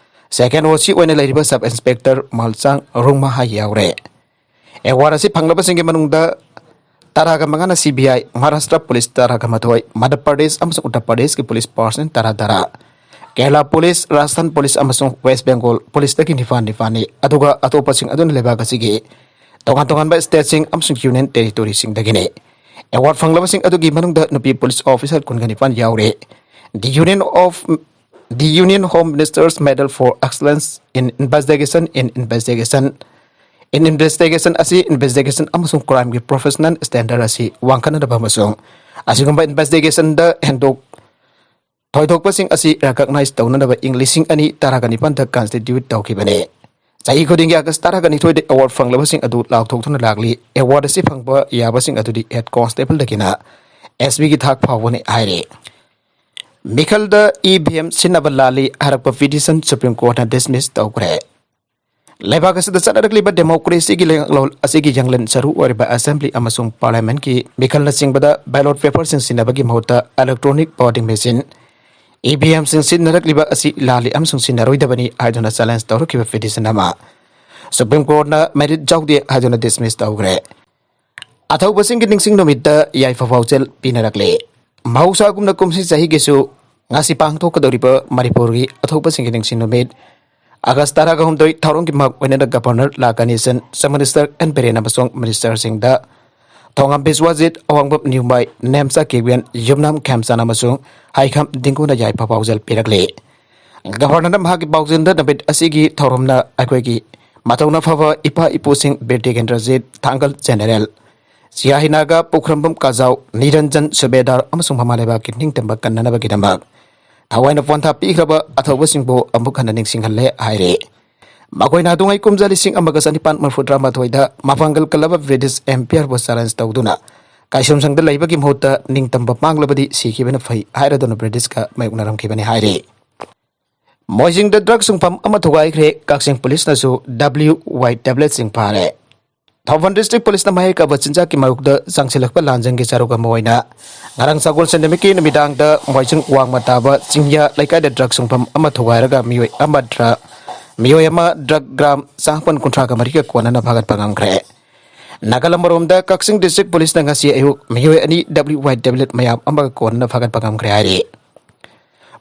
second OC ꯑꯣꯏꯅ ꯂꯩꯔꯤꯕ Sub Inspector ꯃꯥꯜꯆꯥꯡ ꯔꯣꯡꯃꯍꯥ ꯌꯥꯎꯔꯦ꯫ Award ꯑꯁꯤ ꯐꯪꯂꯕꯁꯤꯡꯒꯤ ꯃꯅꯨꯡꯗ ꯇꯔꯥꯒ ꯃꯉꯥꯅ ꯁꯤ ꯕꯤ ꯑꯥꯏ, ꯃꯍꯥꯔꯥꯁꯇ꯭ꯔ ꯄꯨꯂꯤꯁ ꯇꯔꯥꯒ ꯃꯥꯊꯣꯏ, ꯃꯙ꯭ꯌ ꯄ꯭ꯔꯗꯦꯁ ꯑꯃꯁꯨꯡ ꯎꯠꯇꯔ ꯄ꯭ꯔꯗꯦꯁꯀꯤ ꯄꯨꯂꯤꯁ ꯄꯥꯔꯁꯟ ꯇꯔꯥ ꯇꯔꯥ, ꯀꯦꯔꯂꯥ ꯄꯨꯂꯤꯁ, ꯔꯥꯖꯁꯊꯥꯟ ꯄꯨꯂꯤꯁ ꯑꯃꯁꯨꯡ ꯋꯦꯁ ꯕꯦꯡꯒꯣꯜ ꯄꯨꯂꯤꯁꯇꯒꯤ ꯅꯤꯄꯥꯟ ꯅꯤꯄꯥꯟꯅꯤ, ꯑꯗꯨꯒ ꯑꯇꯣꯞꯄꯁꯤꯡ ꯑꯗꯨꯅ ꯂꯩꯕꯥꯛ ꯑꯁꯤꯒꯤ ꯇꯣꯉꯥꯟ ꯇꯣꯉꯥꯟꯕ ꯁ꯭ꯇꯦꯠꯁꯤꯡ ꯑꯃꯁꯨꯡ ꯌꯨꯅꯤꯌꯟ ꯇꯦꯔꯤꯇꯣꯔꯤꯁꯤꯡꯗꯒꯤꯅꯤ꯫ ꯑꯦꯋꯥꯔꯗ ꯐꯪꯂꯕꯁꯤꯡ ꯑꯗꯨꯒꯤ ꯃꯅꯨꯡꯗ ꯅꯨꯄꯤ ꯄꯨꯂꯤꯁ ꯑꯣꯐꯤꯁꯥꯔ ꯀꯨꯟꯒ ꯅꯤꯄꯥꯟ ꯌꯥꯎꯔꯤ꯫ The Union of, The Union Home Minister's Medal for Excellence in Investigation in Investigation, in Investigation ꯑꯁꯤ ꯏꯟꯚꯦꯁꯇꯤꯒꯦꯁꯟ ꯑꯃꯁꯨꯡ ꯀ꯭ꯔꯥꯏꯝꯒꯤ ꯄ꯭ꯔꯣꯐꯦꯁꯅꯦꯜ ꯁ꯭ꯇꯦꯟꯗꯔꯗ ꯑꯁꯤ ꯋꯥꯡꯈꯠꯅꯅꯕ ꯑꯃꯁꯨꯡ ꯑꯁꯤꯒꯨꯝꯕ ꯏꯟꯚꯦꯁꯇꯤꯒꯦꯁꯟꯗ ꯍꯦꯟꯗꯣꯛ ꯊꯣꯏꯗꯣꯛꯄꯁꯤꯡ ꯑꯁꯤ ꯔꯦꯀꯒꯅꯥꯏꯖ ꯇꯧꯅꯅꯕ ꯏꯪ ꯂꯤꯁꯤꯡ ꯑꯅꯤ ꯇꯔꯥꯒ ꯅꯤꯄꯥꯟꯗ ꯀꯟꯁꯇꯤꯇ꯭ꯌꯨꯠ ꯇꯧꯈꯤꯕꯅꯤ꯫ ꯆꯍꯤ ꯈꯨꯗꯤꯡꯒꯤ ꯑꯥꯒꯁ ꯇꯔꯥꯒ ꯅꯤꯊꯣꯏꯗ ꯑꯦꯋꯥꯔꯗ ꯐꯪꯂꯕꯁꯤꯡ ꯑꯗꯨ ꯂꯥꯎꯊꯣꯛꯇꯨꯅ ꯂꯥꯛꯂꯤ꯫ ꯑꯦꯋꯥꯔꯗ ꯑꯁꯤ ꯐꯪꯕ ꯌꯥꯕꯁꯤꯡ ꯑꯗꯨꯗꯤ ꯍꯦꯗ ꯀꯣꯟꯁꯇꯦꯕꯜꯗꯒꯤꯅ ꯑꯦꯁ ꯄꯤꯒꯤ ꯊꯥꯛ ꯐꯥꯎꯕꯅꯤ ꯍꯥꯏꯔꯤ꯫ ꯃꯤꯈꯜꯗ ꯏ ꯚꯤ ꯑꯦꯝ ꯁꯤꯖꯤꯟꯅꯕ ꯂꯥꯜꯂꯤ ꯍꯥꯏꯔꯛꯄ ꯄꯤꯇꯤꯁꯟ ꯁꯨꯄ꯭ꯔꯤꯝ ꯀꯣꯔꯠꯅ ꯗꯤꯁꯃꯤꯁ ꯇꯧꯈ꯭ꯔꯦ꯫ ꯂꯩꯕꯥꯛ ꯑꯁꯤꯗ ꯆꯠꯅꯔꯛꯂꯤꯕ ꯗꯦꯃꯣꯀ꯭ꯔꯦꯁꯤꯒꯤ ꯂꯩꯉꯥꯛꯂꯣꯟ ꯑꯁꯤꯒꯤ ꯌꯥꯡꯂꯦꯟ ꯁꯔꯨ ꯑꯣꯏꯔꯤꯕ ꯑꯦꯁꯦꯝꯕ꯭ꯂꯤ ꯑꯃꯁꯨꯡ ꯄꯥꯔꯂꯤꯌꯥꯃꯦꯟꯠꯀꯤ ꯃꯤꯈꯜꯅꯆꯤꯡꯕꯗ ꯕꯦꯂꯣꯠ ꯄꯦꯄꯔꯁꯤꯡ ꯁꯤꯖꯤꯟꯅꯕꯒꯤ ꯃꯍꯨꯠꯇ electronic voting machine, E V ꯑꯦꯝꯁꯤꯡ ꯁꯤꯖꯤꯟꯅꯔꯛꯂꯤꯕ ꯑꯁꯤ ꯂꯥꯜꯂꯤ ꯑꯃꯁꯨꯡ ꯁꯤꯖꯤꯟꯅꯔꯣꯏꯗꯕꯅꯤ ꯍꯥꯏꯗꯨꯅ ꯆꯦꯂꯦꯟꯖ ꯇꯧꯔꯛꯈꯤꯕ ꯄꯤꯇꯤꯁꯟ ꯑꯃ ꯁꯨꯄ꯭ꯔꯤꯝ ꯀꯣꯔꯠꯅ ꯃꯦꯔꯤꯠ ꯌꯥꯎꯗꯦ ꯍꯥꯏꯗꯨꯅ ꯗꯤꯁꯃꯤꯁ ꯇꯧꯈ꯭ꯔꯦ꯫ ꯑꯊꯧꯕꯁꯤꯡꯒꯤ ꯅꯤꯡꯁꯤꯡ ꯅꯨꯃꯤꯠꯇ ꯌꯥꯏꯐ ꯄꯥꯎꯖꯦꯜ ꯄꯤꯅꯔꯛꯂꯦ꯫ ꯃꯍꯧꯁꯥꯒꯨꯝꯅ ꯀꯨꯝꯁꯤ ꯆꯍꯤꯒꯤꯁꯨ ꯉꯁꯤ ꯄꯥꯡꯊꯣꯛꯀꯗꯧꯔꯤꯕ ꯃꯅꯤꯄꯨꯔꯒꯤ ꯑꯊꯧꯕꯁꯤꯡꯒꯤ ꯅꯤꯡꯁꯤꯡ ꯅꯨꯃꯤꯠ ꯑꯥꯒꯁ ꯇꯔꯥꯒ ꯍꯨꯝꯗꯣꯏ ꯊꯧꯔꯝꯒꯤ ꯃꯥꯡ ꯑꯣꯏꯅꯅ ꯒꯕꯔꯅꯔ ꯂꯥ ꯒꯅꯦꯁꯟ, ꯆꯤꯐ ꯃꯤꯅꯤꯁꯇꯔ ꯑꯦꯟ ꯕꯤꯔꯦꯟ ꯑꯃꯁꯨꯡ ꯃꯤꯅꯤꯁꯇꯔꯁꯤꯡꯗ ꯊꯣꯉꯥꯝ ꯕꯤꯁ꯭ꯋꯥꯖꯤꯠ, ꯑꯋꯥꯡꯕꯝ ꯅ꯭ꯌꯨꯃꯥꯏ, ꯅꯦꯝꯆꯥ ꯀꯤꯔꯒꯦꯟ, ꯌꯨꯝꯅꯥꯝ ꯈꯦꯝꯆꯥꯟ ꯑꯃꯁꯨꯡ ꯍꯥꯏꯈꯥꯝ ꯗꯤꯡꯒꯨꯅ ꯌꯥꯏꯐ ꯄꯥꯎꯖꯦꯜ ꯄꯤꯔꯛꯂꯤ꯫ ꯒꯕꯔꯅꯔꯅ ꯃꯍꯥꯛꯀꯤ ꯄꯥꯎꯖꯦꯜꯗ ꯅꯨꯃꯤꯠ ꯑꯁꯤꯒꯤ ꯊꯧꯔꯝꯅ ꯑꯩꯈꯣꯏꯒꯤ ꯃꯇꯧꯅ ꯐꯕ ꯏꯄꯥ ꯏꯄꯨꯁꯤꯡ ꯕꯤꯔ ꯇꯤꯀꯦꯟꯗ꯭ꯔꯖꯤꯠ, ꯊꯥꯡꯒꯜ ꯖꯦꯅꯦꯔꯦꯜ ꯁꯤꯌꯥꯍꯤꯅꯥꯒ, ꯄꯨꯈ꯭ꯔꯝꯕꯝ ꯀꯥꯖꯥꯎ, ꯅꯤꯔꯟꯖꯟ ꯁꯨꯕꯦꯗꯥꯔ ꯑꯃꯁꯨꯡ ꯃꯃꯥ ꯂꯩꯕꯥꯛꯀꯤ ꯅꯤꯡꯇꯝꯕ ꯀꯟꯅꯅꯕꯒꯤꯗꯃꯛ ꯊꯋꯥꯏꯅ ꯄꯣꯟꯊꯥ ꯄꯤꯈ꯭ꯔꯕ ꯑꯊꯧꯕꯁꯤꯡꯕꯨ ꯑꯃꯨꯛ ꯍꯟꯅ ꯅꯤꯡꯁꯤꯡꯍꯜꯂꯦ ꯍꯥꯏꯔꯤ꯫ ꯃꯈꯣꯏꯅ ꯑꯗꯨꯉꯩ ꯀꯨꯝꯖꯥ ꯂꯤꯁꯤꯡ ꯑꯃꯒ ꯆꯅꯤꯄꯥꯟ ꯃꯔꯤꯐꯨ ꯇꯔꯥꯃꯥꯊꯣꯏꯗ ꯃꯄꯥꯡꯒꯜ ꯀꯜꯂꯕ ꯕ꯭ꯔꯤꯇꯤꯁ ꯑꯦꯝꯄꯤꯌꯔꯕꯨ ꯆꯦꯂꯦꯟꯖ ꯇꯧꯗꯨꯅ ꯀꯥꯏꯁꯣꯝꯁꯪꯗ ꯂꯩꯕꯒꯤ ꯃꯍꯨꯠꯇ ꯅꯤꯡꯇꯝꯕ ꯃꯥꯡꯂꯕꯗꯤ ꯁꯤꯈꯤꯕꯅ ꯐꯩ ꯍꯥꯏꯔꯗꯨꯅ ꯕ꯭ꯔꯤꯇꯤꯁꯀ ꯃꯥꯌꯣꯛꯅꯔꯝꯈꯤꯕꯅꯤ ꯍꯥꯏꯔꯤ꯫ ꯃꯣꯏꯖꯤꯡꯗ ꯗ꯭ꯔꯒ ꯁꯨꯡꯐꯝ ꯑꯃ ꯊꯨꯒꯥꯏꯈ꯭ꯔꯦ꯫ ꯀꯛꯆꯤꯡ ꯄꯨꯂꯤꯁꯅꯁꯨ ꯗꯕ꯭ꯂꯤꯎ ꯋꯥꯏ ꯇꯦꯕ꯭ꯂꯦꯠꯁꯤꯡ ꯐꯥꯔꯦ꯫ ꯊꯧꯕꯥꯜ ꯗꯤꯁꯇ꯭ꯔꯤꯛ ꯄꯨꯂꯤꯁꯅ ꯃꯍꯩ ꯀꯥꯕ ꯆꯤꯟꯖꯥꯛꯀꯤ ꯃꯥꯌꯣꯛꯇ ꯆꯪꯁꯤꯜꯂꯛꯄ ꯂꯥꯟꯖꯪꯒꯤ ꯁꯔꯨꯛ ꯑꯃ ꯑꯣꯏꯅ ꯉꯔꯥꯡ ꯁꯒꯣꯜꯁꯦꯟ ꯅꯨꯃꯤꯠꯀꯤ ꯅꯨꯃꯤꯗꯥꯡꯗ ꯃꯣꯏꯖꯤꯡ ꯋꯥꯡꯃ ꯇꯥꯕ ꯆꯤꯡꯌꯥ ꯂꯩꯀꯥꯏꯗ ꯗ꯭ꯔꯒ ꯁꯨꯡꯐꯝ ꯑꯃ ꯊꯨꯒꯥꯏꯔꯒ ꯃꯤꯑꯣꯏ ꯑꯃ ꯗ꯭ꯔ-, ꯃꯤꯑꯣꯏ ꯑꯃ ꯗ꯭ꯔꯒ ꯒ꯭ꯔꯥꯝ ꯆꯥꯃꯥꯄꯟ ꯀꯨꯟꯊ꯭ꯔꯥꯒ ꯃꯔꯤꯒ ꯀꯣꯟꯅꯅ ꯐꯥꯒꯠꯄ ꯉꯝꯈ꯭ꯔꯦ꯫ ꯅꯥꯒꯥꯂꯝ ꯑꯃꯔꯣꯝꯗ ꯀꯛꯆꯤꯡ ꯗꯤꯁꯇ꯭ꯔꯤꯛ ꯄꯨꯂꯤꯁꯅ ꯉꯁꯤ ꯑꯌꯨꯛ ꯃꯤꯑꯣꯏ ꯑꯅꯤ ꯗꯕ꯭ꯂꯤꯌꯨ ꯋꯥꯏ ꯇꯦꯕ꯭ꯂꯦꯠ ꯃꯌꯥꯝ ꯑꯃꯒ ꯀꯣꯟꯅꯅ ꯐꯥꯒꯠꯄ ꯉꯝꯈ꯭ꯔꯦ ꯍꯥꯏꯔꯤ꯫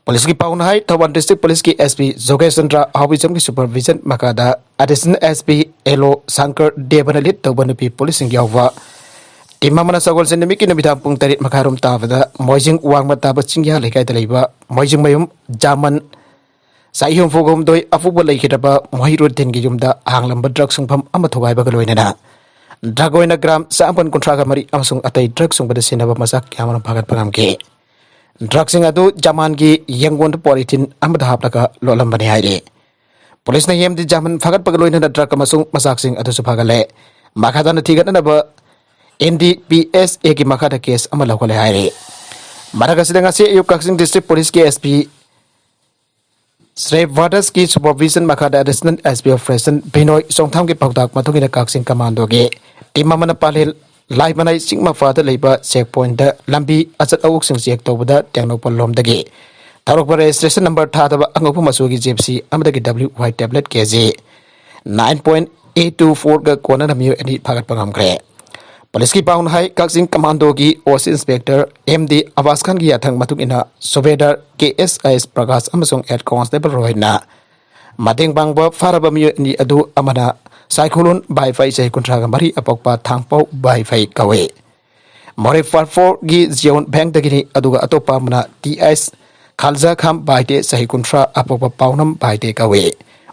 ꯄꯨꯂꯤꯁꯀꯤ ꯄꯥꯎꯅ ꯍꯥꯏ, ꯊꯧꯕꯥꯜ ꯗꯤꯁꯇ꯭ꯔꯤꯛ ꯄꯨꯂꯤꯁꯀꯤ ꯑꯦꯁ ꯄꯤ ꯖꯣꯒꯦꯁ ꯆꯟꯗ꯭ꯔ ꯍꯥꯎꯕꯤꯆꯝꯒꯤ ꯁꯨꯄꯔꯚꯤꯖꯟ ꯃꯈꯥꯗ ꯑꯦꯗꯤꯁꯅꯦꯜ ꯑꯦꯁ ꯄꯤ ꯑꯦꯜ ꯑꯣ ꯁꯪꯀꯔ ꯗꯦꯕꯅ ꯂꯤꯗ ꯇꯧꯕ ꯅꯨꯄꯤ ꯄꯨꯂꯤꯁꯁꯤꯡ ꯌꯥꯎꯕ ꯇꯤꯝ ꯑꯃꯅ ꯁꯒꯣꯜꯁꯦꯟ ꯅꯨꯃꯤꯠꯀꯤ ꯅꯨꯃꯤꯗꯥꯡ ꯄꯨꯡ ꯇꯔꯦꯠ ꯃꯈꯥꯏꯔꯣꯝ ꯇꯥꯕꯗ ꯃꯣꯏꯖꯤꯡ ꯋꯥꯡꯃ ꯇꯥꯕ ꯆꯤꯡꯌꯥ ꯂꯩꯀꯥꯏꯗ ꯂꯩꯕ ꯃꯣꯏꯖꯤꯡꯃꯌꯨꯝ ꯖꯥꯃꯟ ꯆꯍꯤ ꯍꯨꯝꯐꯨ ꯍꯨꯝꯗꯣꯏ ꯑꯄꯨꯕ ꯂꯩꯈꯤꯗ꯭ꯔꯕ ꯃꯣꯍꯤꯔꯨꯗꯤꯟꯒꯤ ꯌꯨꯝꯗ ꯍꯥꯡꯂꯝꯕ ꯗ꯭ꯔꯒ ꯁꯨꯡꯐꯝ ꯑꯃ ꯊꯨꯒꯥꯏꯕꯒ ꯂꯣꯏꯅꯅ ꯗ꯭ꯔꯒ ꯑꯣꯏꯅ ꯒ꯭ꯔꯥꯝ ꯆꯥꯃꯥꯄꯟ ꯀꯨꯟꯊ꯭ꯔꯥꯒ ꯃꯔꯤ ꯑꯃꯁꯨꯡ ꯑꯇꯩ ꯗ꯭ꯔꯒ ꯁꯨꯡꯕꯗ ꯁꯤꯖꯤꯟꯅꯕ ꯃꯆꯥꯛ ꯀꯌꯥ ꯑꯃꯔꯣꯝ ꯐꯥꯒꯠꯄ ꯉꯝꯈꯤ꯫ ꯗ꯭ꯔꯒꯁꯤꯡ ꯑꯗꯨ ꯖꯃꯥꯟꯒꯤ ꯌꯦꯡꯒꯣꯟꯗ ꯄꯣꯂꯤꯊꯤꯟ ꯑꯃꯗ ꯍꯥꯞꯂꯒ ꯂꯣꯠꯂꯝꯕꯅꯤ ꯍꯥꯏꯔꯤ꯫ ꯄꯨꯂꯤꯁꯅ ꯍꯦꯝꯗꯤ ꯖꯃꯥꯟ ꯐꯥꯒꯠꯄꯒ ꯂꯣꯏꯅꯅ ꯗ꯭ꯔꯒ ꯑꯃꯁꯨꯡ ꯃꯆꯥꯛꯁꯤꯡ ꯑꯗꯨꯁꯨ ꯐꯥꯒꯠꯂꯦ꯫ ꯃꯈꯥ ꯇꯥꯅ ꯊꯤꯒꯠꯅꯅꯕ ꯑꯦꯟ ꯗꯤ ꯄꯤ ꯑꯦꯁ ꯑꯦꯒꯤ ꯃꯈꯥꯗ ꯀꯦꯁ ꯑꯃ ꯂꯧꯈꯠꯂꯦ ꯍꯥꯏꯔꯤ꯫ ꯃꯔꯛ ꯑꯁꯤꯗ ꯉꯁꯤ ꯑꯌꯨꯛ ꯀꯛꯆꯤꯡ ꯗꯤꯁꯇ꯭ꯔꯤꯛ ꯄꯨꯂꯤꯁꯀꯤ ꯑꯦꯁ ꯄꯤ ꯁ꯭ꯔꯦ ꯚꯥꯔꯗꯁꯀꯤ ꯁꯨꯄꯔꯚꯤꯖꯟ ꯃꯈꯥꯗ ꯑꯦꯗꯤꯁꯅꯦꯜ ꯑꯦꯁ ꯄꯤ ꯑꯣꯄꯔꯦꯁꯟ ꯕꯤꯅꯣꯏ ꯆꯣꯡꯊꯥꯝꯒꯤ ꯄꯥꯎꯇꯥꯛ ꯃꯇꯨꯡ ꯏꯟꯅ ꯀꯛꯆꯤꯡ ꯀꯃꯥꯟꯗꯣꯒꯤ ꯇꯤꯝ ꯑꯃꯅ ꯄꯥꯂꯦꯜ ꯂꯥꯏꯃꯅꯥꯏ ꯆꯤꯡ ꯃꯄꯥꯗ ꯂꯩꯕ ꯆꯦꯛ ꯄꯣꯏꯟꯗ ꯂꯝꯕꯤ ꯑꯆꯠ ꯑꯋꯣꯛꯁꯤꯡ ꯆꯦꯛ ꯇꯧꯕꯗ ꯇꯦꯡꯅꯧꯄꯜ ꯂꯣꯝꯗꯒꯤ ꯊꯧꯔꯛꯄ ꯔꯦꯖꯤꯁꯇ꯭ꯔꯦꯁꯟ ꯅꯝꯕꯔ ꯊꯥꯗꯕ ꯑꯉꯧꯕ ꯃꯆꯨꯒꯤ ꯖꯤꯞꯁꯤ ꯑꯃꯗꯒꯤ W Y tablet K G nine point eight two ꯐꯣꯔꯒ ꯀꯣꯟꯅꯅ ꯃꯤꯑꯣꯏ ꯑꯅꯤ ꯐꯥꯒꯠꯄ ꯉꯝꯈ꯭ꯔꯦ꯫ ꯄꯨꯂꯤꯁꯀꯤ ꯄꯥꯎꯅ ꯍꯥꯏ, ꯀꯛꯆꯤꯡ ꯀꯃꯥꯟꯗꯣꯒꯤ ꯑꯣ ꯁꯤ ꯏꯟꯁꯄꯦꯛꯇꯔ ꯑꯦꯝ ꯗꯤ ꯑꯕꯥꯁ ꯈꯥꯟꯒꯤ ꯌꯥꯊꯪ ꯃꯇꯨꯡ ꯏꯟꯅ ꯁꯨꯕꯦꯗꯥꯔ ꯀꯦ ꯑꯦꯁ ꯑꯥꯏ ꯑꯦꯁ ꯄ꯭ꯔꯀꯥꯁ ꯑꯃꯁꯨꯡ ꯍꯦꯗ ꯀꯣꯟꯁꯇꯦꯕꯜ ꯔꯣꯍꯤꯠꯅ ꯃꯇꯦꯡ ꯄꯥꯡꯕ ꯐꯥꯔꯕ ꯃꯤꯑꯣꯏ ꯑꯅꯤ ꯑꯗꯨ ꯑꯃꯅ ꯁꯥꯏꯈꯨꯂꯣꯟ ꯕꯥꯏꯐꯩ ꯆꯍꯤ ꯀꯨꯟꯊ꯭ꯔꯥꯒ ꯃꯔꯤ ꯑꯄꯣꯛꯄ ꯊꯥꯡꯄꯧ ꯕꯥꯏꯐꯩ ꯀꯧꯏ꯫ ꯃꯣꯔꯦ ꯐꯥꯔ ꯐꯣꯔꯒꯤ ꯖꯤꯌꯣꯟ ꯕꯦꯡꯗꯒꯤꯅꯤ, ꯑꯗꯨꯒ ꯑꯇꯣꯞꯄ ꯑꯃꯅ ꯇꯤ ꯑꯦꯁ ꯈꯥꯜꯖꯥ ꯈꯥꯝ ꯕꯥꯏꯇꯦ ꯆꯍꯤ ꯀꯨꯟꯊ꯭ꯔꯥ ꯑꯄꯣꯛꯄ ꯄꯥꯎꯅꯝ ꯕꯥꯏꯇꯦ ꯀꯧꯏ꯫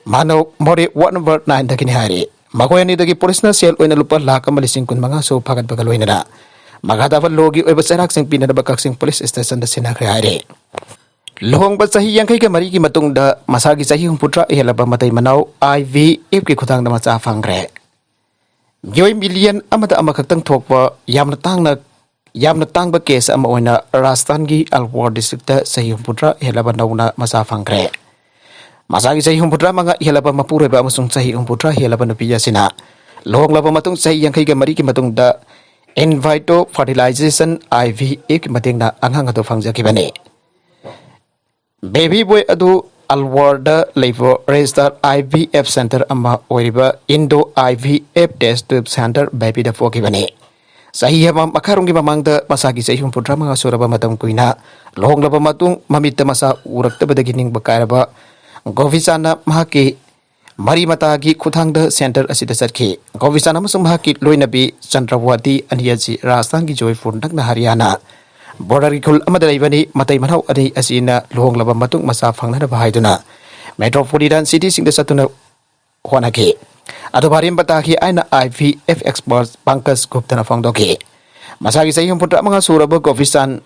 ꯃꯥꯅꯧ ꯃꯣꯔꯦ ꯋꯥꯔꯗ ꯅꯝꯕꯔ ꯅꯥꯏꯟꯗꯒꯤꯅꯤ ꯍꯥꯏꯔꯤ꯫ ꯃꯈꯣꯏ ꯑꯅꯤꯗꯒꯤ ꯄꯨꯂꯤꯁꯅ ꯁꯦꯜ ꯑꯣꯏꯅ ꯂꯨꯄꯥ ꯂꯥꯈ ꯑꯃ ꯂꯤꯁꯤꯡ ꯀꯨꯟ ꯃꯉꯥꯁꯨ ꯐꯥꯒꯠꯄꯒ ꯂꯣꯏꯅꯅ ꯃꯈꯥ ꯇꯥꯕ ꯂꯣꯒꯤ ꯑꯣꯏꯕ ꯆꯩꯔꯥꯛꯁꯤꯡ ꯄꯤꯅꯅꯕ ꯀꯛꯆꯤꯡ ꯄꯨꯂꯤꯁ ꯁ꯭ꯇꯦꯁꯟꯗ ꯁꯤꯟꯅꯈ꯭ꯔꯦ ꯍꯥꯏꯔꯤ꯫ ꯂꯨꯍꯣꯡꯕ ꯆꯍꯤ ꯌꯥꯡꯈꯩꯒ ꯃꯔꯤꯒꯤ ꯃꯇꯨꯡꯗ ꯃꯁꯥꯒꯤ ꯆꯍꯤ ꯍꯨꯝꯐꯨꯇꯔꯥ ꯍꯦꯜꯂꯕ ꯃꯇꯩ ꯃꯅꯥꯎ ꯑꯥꯏ ꯚꯤ ꯑꯦꯐꯀꯤ ꯈꯨꯊꯥꯡꯗ ꯃꯆꯥ ꯐꯪꯈ꯭ꯔꯦ꯫ ꯃꯤꯑꯣꯏ ꯃꯤꯂꯤꯌꯟ ꯑꯃꯗ ꯑꯃꯈꯛꯇꯪ ꯊꯣꯛꯄ ꯌꯥꯝꯅ ꯇꯥꯡꯅ, ꯌꯥꯝꯅ ꯇꯥꯡꯕ ꯀꯦꯁ ꯑꯃ ꯑꯣꯏꯅ ꯔꯥꯖꯁꯊꯥꯟꯒꯤ ꯑꯜꯋꯥꯔ ꯗꯤꯁꯇ꯭ꯔꯤꯛꯇ ꯆꯍꯤ ꯍꯨꯝꯐꯨꯇꯔꯥ ꯍꯦꯜꯂꯕ ꯅꯧꯅ ꯃꯆꯥ ꯐꯪꯈ꯭ꯔꯦ꯫ ꯃꯆꯥꯒꯤ ꯆꯍꯤ ꯍꯨꯝꯐꯨꯇꯔꯥ ꯃꯉꯥ ꯍꯦꯜꯂꯕ ꯃꯄꯨꯔꯣꯏꯕ ꯑꯃꯁꯨꯡ ꯆꯍꯤ ꯍꯨꯝꯐꯨꯇꯔꯥ ꯍꯦꯜꯂꯕ ꯅꯨꯄꯤ ꯑꯁꯤꯅ ꯂꯨꯍꯣꯡꯂꯕ ꯃꯇꯨꯡ ꯆꯍꯤ ꯌꯥꯡꯈꯩꯒ ꯃꯔꯤꯒꯤ ꯃꯇꯨꯡꯗ ꯏꯟ ꯚꯥꯏꯇ꯭ꯔꯣ ꯐꯔꯇꯤꯂꯥꯏꯖꯦꯁꯟ, ꯑꯥꯏ ꯚꯤ ꯑꯦꯐꯀꯤ ꯃꯇꯦꯡꯅ ꯑꯉꯥꯡ ꯑꯗꯨ ꯐꯪꯖꯈꯤꯕꯅꯤ꯫ ꯕꯦꯕꯤ ꯕꯣꯏ ꯑꯗꯨ ꯑꯜꯋꯥꯔꯗ ꯂꯩꯕ ꯔꯦꯖꯤꯁꯇꯥꯔ ꯑꯥꯏ ꯚꯤ ꯑꯦꯐ ꯁꯦꯟꯇꯔ ꯑꯃ ꯑꯣꯏꯔꯤꯕ ꯏꯟꯗꯣ ꯑꯥꯏ ꯚꯤ ꯑꯦꯐ ꯇꯦꯁ ꯇ꯭ꯌꯨꯕ ꯁꯦꯟꯇꯔ ꯕꯦꯕꯤꯗ ꯄꯣꯛꯈꯤꯕꯅꯤ꯫ ꯆꯍꯤ ꯑꯃ ꯃꯈꯥꯏꯔꯣꯝꯒꯤ ꯃꯃꯥꯡꯗ ꯃꯁꯥꯒꯤ ꯆꯍꯤ ꯍꯨꯝꯐꯨꯇꯔꯥ ꯃꯉꯥ ꯁꯨꯔꯕ ꯃꯇꯝ ꯀꯨꯏꯅ ꯂꯨꯍꯣꯡꯂꯕ ꯃꯇꯨꯡ ꯃꯃꯤꯠꯇ ꯃꯁꯥ ꯎꯔꯛꯇꯕꯗꯒꯤ ꯅꯤꯡꯕ ꯀꯥꯏꯔꯕ ꯒꯣꯕꯤꯆꯥꯟꯅ ꯃꯍꯥꯛꯀꯤ ꯃꯔꯤ ꯃꯇꯥꯒꯤ ꯈꯨꯠꯊꯥꯡꯗ ꯁꯦꯟꯇꯔ ꯑꯁꯤꯗ ꯆꯠꯈꯤ꯫ ꯒꯣꯕꯤꯆꯥꯟ ꯑꯃꯁꯨꯡ ꯃꯍꯥꯛꯀꯤ ꯂꯣꯏꯅꯕꯤ ꯆꯟꯗ꯭ꯔꯋꯥꯇꯤ ꯑꯅꯤ ꯑꯁꯤ ꯔꯥꯖꯁꯊꯥꯟꯒꯤ ꯖꯣꯏꯄꯨꯔ ꯅꯛꯅ ꯍꯔꯤꯌꯥꯅꯥ ꯕꯣꯔꯗꯔꯒꯤ ꯈꯨꯜ ꯑꯃꯗ ꯂꯩꯕꯅꯤ꯫ ꯃꯇꯩ ꯃꯅꯥꯎ ꯑꯅꯤ ꯑꯁꯤꯅ ꯂꯨꯍꯣꯡꯂꯕ ꯃꯇꯨꯡ ꯃꯆꯥ ꯐꯪꯅꯅꯕ ꯍꯥꯏꯗꯨꯅ ꯃꯦꯇ꯭ꯔꯣꯄꯣꯂꯤꯇꯥꯟ ꯁꯤꯇꯤꯁꯤꯡꯗ ꯆꯠꯇꯨꯅ ꯍꯣꯠꯅꯈꯤ꯫ ꯑꯗꯨꯕꯨ ꯑꯔꯦꯝꯕ ꯇꯥꯈꯤ ꯍꯥꯏꯅ ꯑꯥꯏ ꯚꯤ ꯑꯦꯐ ꯑꯦꯛꯁꯄꯔꯠ ꯄꯪꯀꯖ ꯒꯨꯞꯇꯅ ꯐꯣꯡꯗꯣꯛꯈꯤ꯫ ꯃꯁꯥꯒꯤ ꯆꯍꯤ ꯍꯨꯝꯐꯨꯇꯔꯥ ꯃꯉꯥ ꯁꯨꯔꯕ ꯒꯣꯄꯤꯆꯥꯟ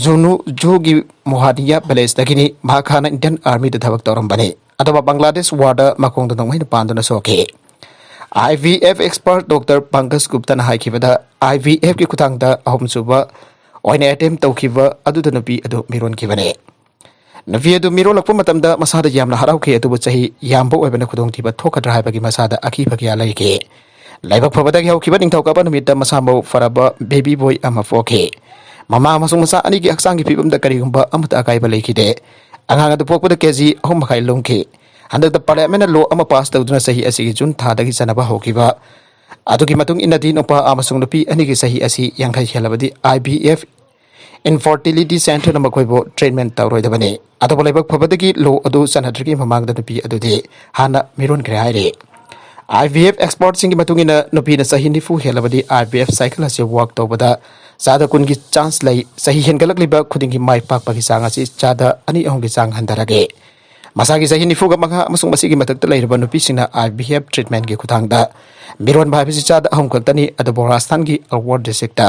ꯖꯨꯅꯨ ꯖꯨꯒꯤ ꯃꯣꯍꯥꯅꯤꯌꯥ ꯄꯦꯂꯦꯁꯇꯒꯤꯅꯤ꯫ ꯃꯍꯥꯛ ꯍꯥꯟꯅ ꯏꯟꯗꯤꯌꯟ ꯑꯥꯔꯃꯤꯗ ꯊꯕꯛ ꯇꯧꯔꯝꯕꯅꯤ꯫ ꯑꯗꯨꯕꯨ ꯕꯪꯒ꯭ꯂꯥꯗꯦꯁ ꯋꯥꯔꯗ ꯃꯈꯣꯡꯗ ꯅꯣꯡꯃꯩꯅ ꯄꯥꯟꯗꯨꯅ ꯁꯣꯛꯈꯤ꯫ ꯑꯥꯏ V F expert doctor Pankaj ꯒꯨꯞꯇꯅ ꯍꯥꯏꯈꯤꯕꯗ, ꯑꯥꯏ ꯚꯤ ꯑꯦꯐꯀꯤ ꯈꯨꯊꯥꯡꯗ ꯑꯍꯨꯝꯁꯨꯕ ꯑꯣꯏꯅ ꯑꯦꯇꯦꯝ ꯇꯧꯈꯤꯕ ꯑꯗꯨꯗ ꯅꯨꯄꯤ ꯑꯗꯨ ꯃꯤꯔꯣꯟꯈꯤꯕꯅꯤ꯫ ꯅꯨꯄꯤ ꯑꯗꯨ ꯃꯤꯔꯣꯜꯂꯛꯄ ꯃꯇꯝꯗ ꯃꯁꯥꯗ ꯌꯥꯝꯅ ꯍꯔꯥꯎꯈꯤ, ꯑꯗꯨꯕꯨ ꯆꯍꯤ ꯌꯥꯝꯕ ꯑꯣꯏꯕꯅ ꯈꯨꯗꯣꯡꯊꯤꯕ ꯊꯣꯛꯀꯗ꯭ꯔꯥ ꯍꯥꯏꯕꯒꯤ ꯃꯁꯥꯗ ꯑꯀꯤꯕ ꯀꯌꯥ ꯂꯩꯈꯤ꯫ ꯂꯥꯏꯕꯛ ꯐꯕꯗꯒꯤ ꯍꯧꯈꯤꯕ ꯅꯤꯡꯊꯧꯀꯥꯕ ꯅꯨꯃꯤꯠꯇ ꯃꯁꯥ ꯃꯎ ꯐꯔꯕ ꯕꯦꯕꯤ ꯕꯣꯏ ꯑꯃ ꯄꯣꯛꯈꯤ꯫ ꯃꯃꯥ ꯑꯃꯁꯨꯡ ꯃꯆꯥ ꯑꯅꯤꯒꯤ ꯍꯛꯆꯥꯡꯒꯤ ꯐꯤꯕꯝꯗ ꯀꯔꯤꯒꯨꯝꯕ ꯑꯃꯠꯇ ꯑꯀꯥꯏꯕ ꯂꯩꯈꯤꯗꯦ꯫ ꯑꯉꯥꯡ ꯑꯗꯨ ꯄꯣꯛꯄꯗ ꯀꯦ ꯖꯤ ꯑꯍꯨꯝ ꯃꯈꯥꯏ ꯂꯨꯝꯈꯤ꯫ ꯍꯟꯗꯛꯇ ꯄꯥꯔꯂꯤꯌꯥꯃꯦꯟꯅ ꯂꯣ ꯑꯃ ꯄꯥꯁ ꯇꯧꯗꯨꯅ ꯆꯍꯤ ꯑꯁꯤꯒꯤ ꯖꯨꯟ ꯊꯥꯗꯒꯤ ꯆꯠꯅꯕ ꯍꯧꯈꯤꯕ ꯑꯗꯨꯒꯤ ꯃꯇꯨꯡ ꯏꯟꯅꯗꯤ ꯅꯨꯄꯥ ꯑꯃꯁꯨꯡ ꯅꯨꯄꯤ ꯑꯅꯤꯒꯤ ꯆꯍꯤ ꯑꯁꯤ ꯌꯥꯡꯈꯩ ꯍꯦꯜꯂꯕꯗꯤ ꯑꯥꯏ ꯚꯤ ꯑꯦꯐ ꯏꯟꯐꯔꯇꯤꯂꯤꯇꯤ ꯁꯦꯟꯇꯔꯅ ꯃꯈꯣꯏꯕꯨ ꯇ꯭ꯔꯤꯠꯃꯦꯟ ꯇꯧꯔꯣꯏꯗꯕꯅꯤ꯫ ꯑꯗꯨꯕꯨ ꯂꯥꯏꯕꯛ ꯐꯕꯗꯒꯤ ꯂꯣ ꯑꯗꯨ ꯆꯠꯅꯗ꯭ꯔꯤꯉꯩ ꯃꯃꯥꯡꯗ ꯅꯨꯄꯤ ꯑꯗꯨꯗꯤ ꯍꯥꯟꯅ ꯃꯤꯔꯣꯟꯈ꯭ꯔꯦ ꯍꯥꯏꯔꯤ꯫ ꯑꯥꯏ ꯚꯤ ꯑꯦꯐ ꯑꯦꯛꯁꯄꯔꯠꯁꯤꯡꯒꯤ ꯃꯇꯨꯡ ꯏꯟꯅ ꯅꯨꯄꯤꯅ ꯆꯍꯤ ꯅꯤꯐꯨ ꯍꯦꯜꯂꯕꯗꯤ ꯑꯥꯏ ꯚꯤ ꯑꯦꯐ ꯁꯥꯏꯀꯜ ꯑꯁꯤ ꯋꯥꯛ ꯇꯧꯕꯗ ꯆꯥꯗ ꯀꯨꯟꯒꯤ ꯆꯥꯟꯁ ꯂꯩ꯫ ꯆꯍꯤ ꯍꯦꯟꯒꯠꯂꯛꯂꯤꯕ ꯈꯨꯗꯤꯡꯒꯤ ꯃꯥꯏ ꯄꯥꯛꯄꯒꯤ ꯆꯥꯡ ꯑꯁꯤ ꯆꯥꯗ ꯑꯅꯤ ꯑꯍꯨꯝꯒꯤ ꯆꯥꯡ ꯍꯟꯊꯔꯒꯦ꯫ ꯃꯁꯥꯒꯤ ꯆꯍꯤ ꯅꯤꯐꯨꯒ ꯃꯉꯥ ꯑꯃꯁꯨꯡ ꯃꯁꯤꯒꯤ ꯃꯊꯛꯇ ꯂꯩꯔꯕ ꯅꯨꯄꯤꯁꯤꯡꯅ ꯑꯥꯏ ꯚꯤ ꯑꯦꯐ ꯇ꯭ꯔꯤꯠꯃꯦꯟꯒꯤ ꯈꯨꯊꯥꯡꯗ ꯃꯤꯔꯣꯟꯕ ꯍꯥꯏꯕꯁꯤ ꯆꯥꯗ ꯑꯍꯨꯝ ꯈꯛꯇꯅꯤ꯫ ꯑꯗꯨꯕꯨ ꯔꯥꯖꯁꯊꯥꯟꯒꯤ ꯑꯜꯋꯥꯔ ꯗꯤꯁꯇ꯭ꯔꯤꯛꯇ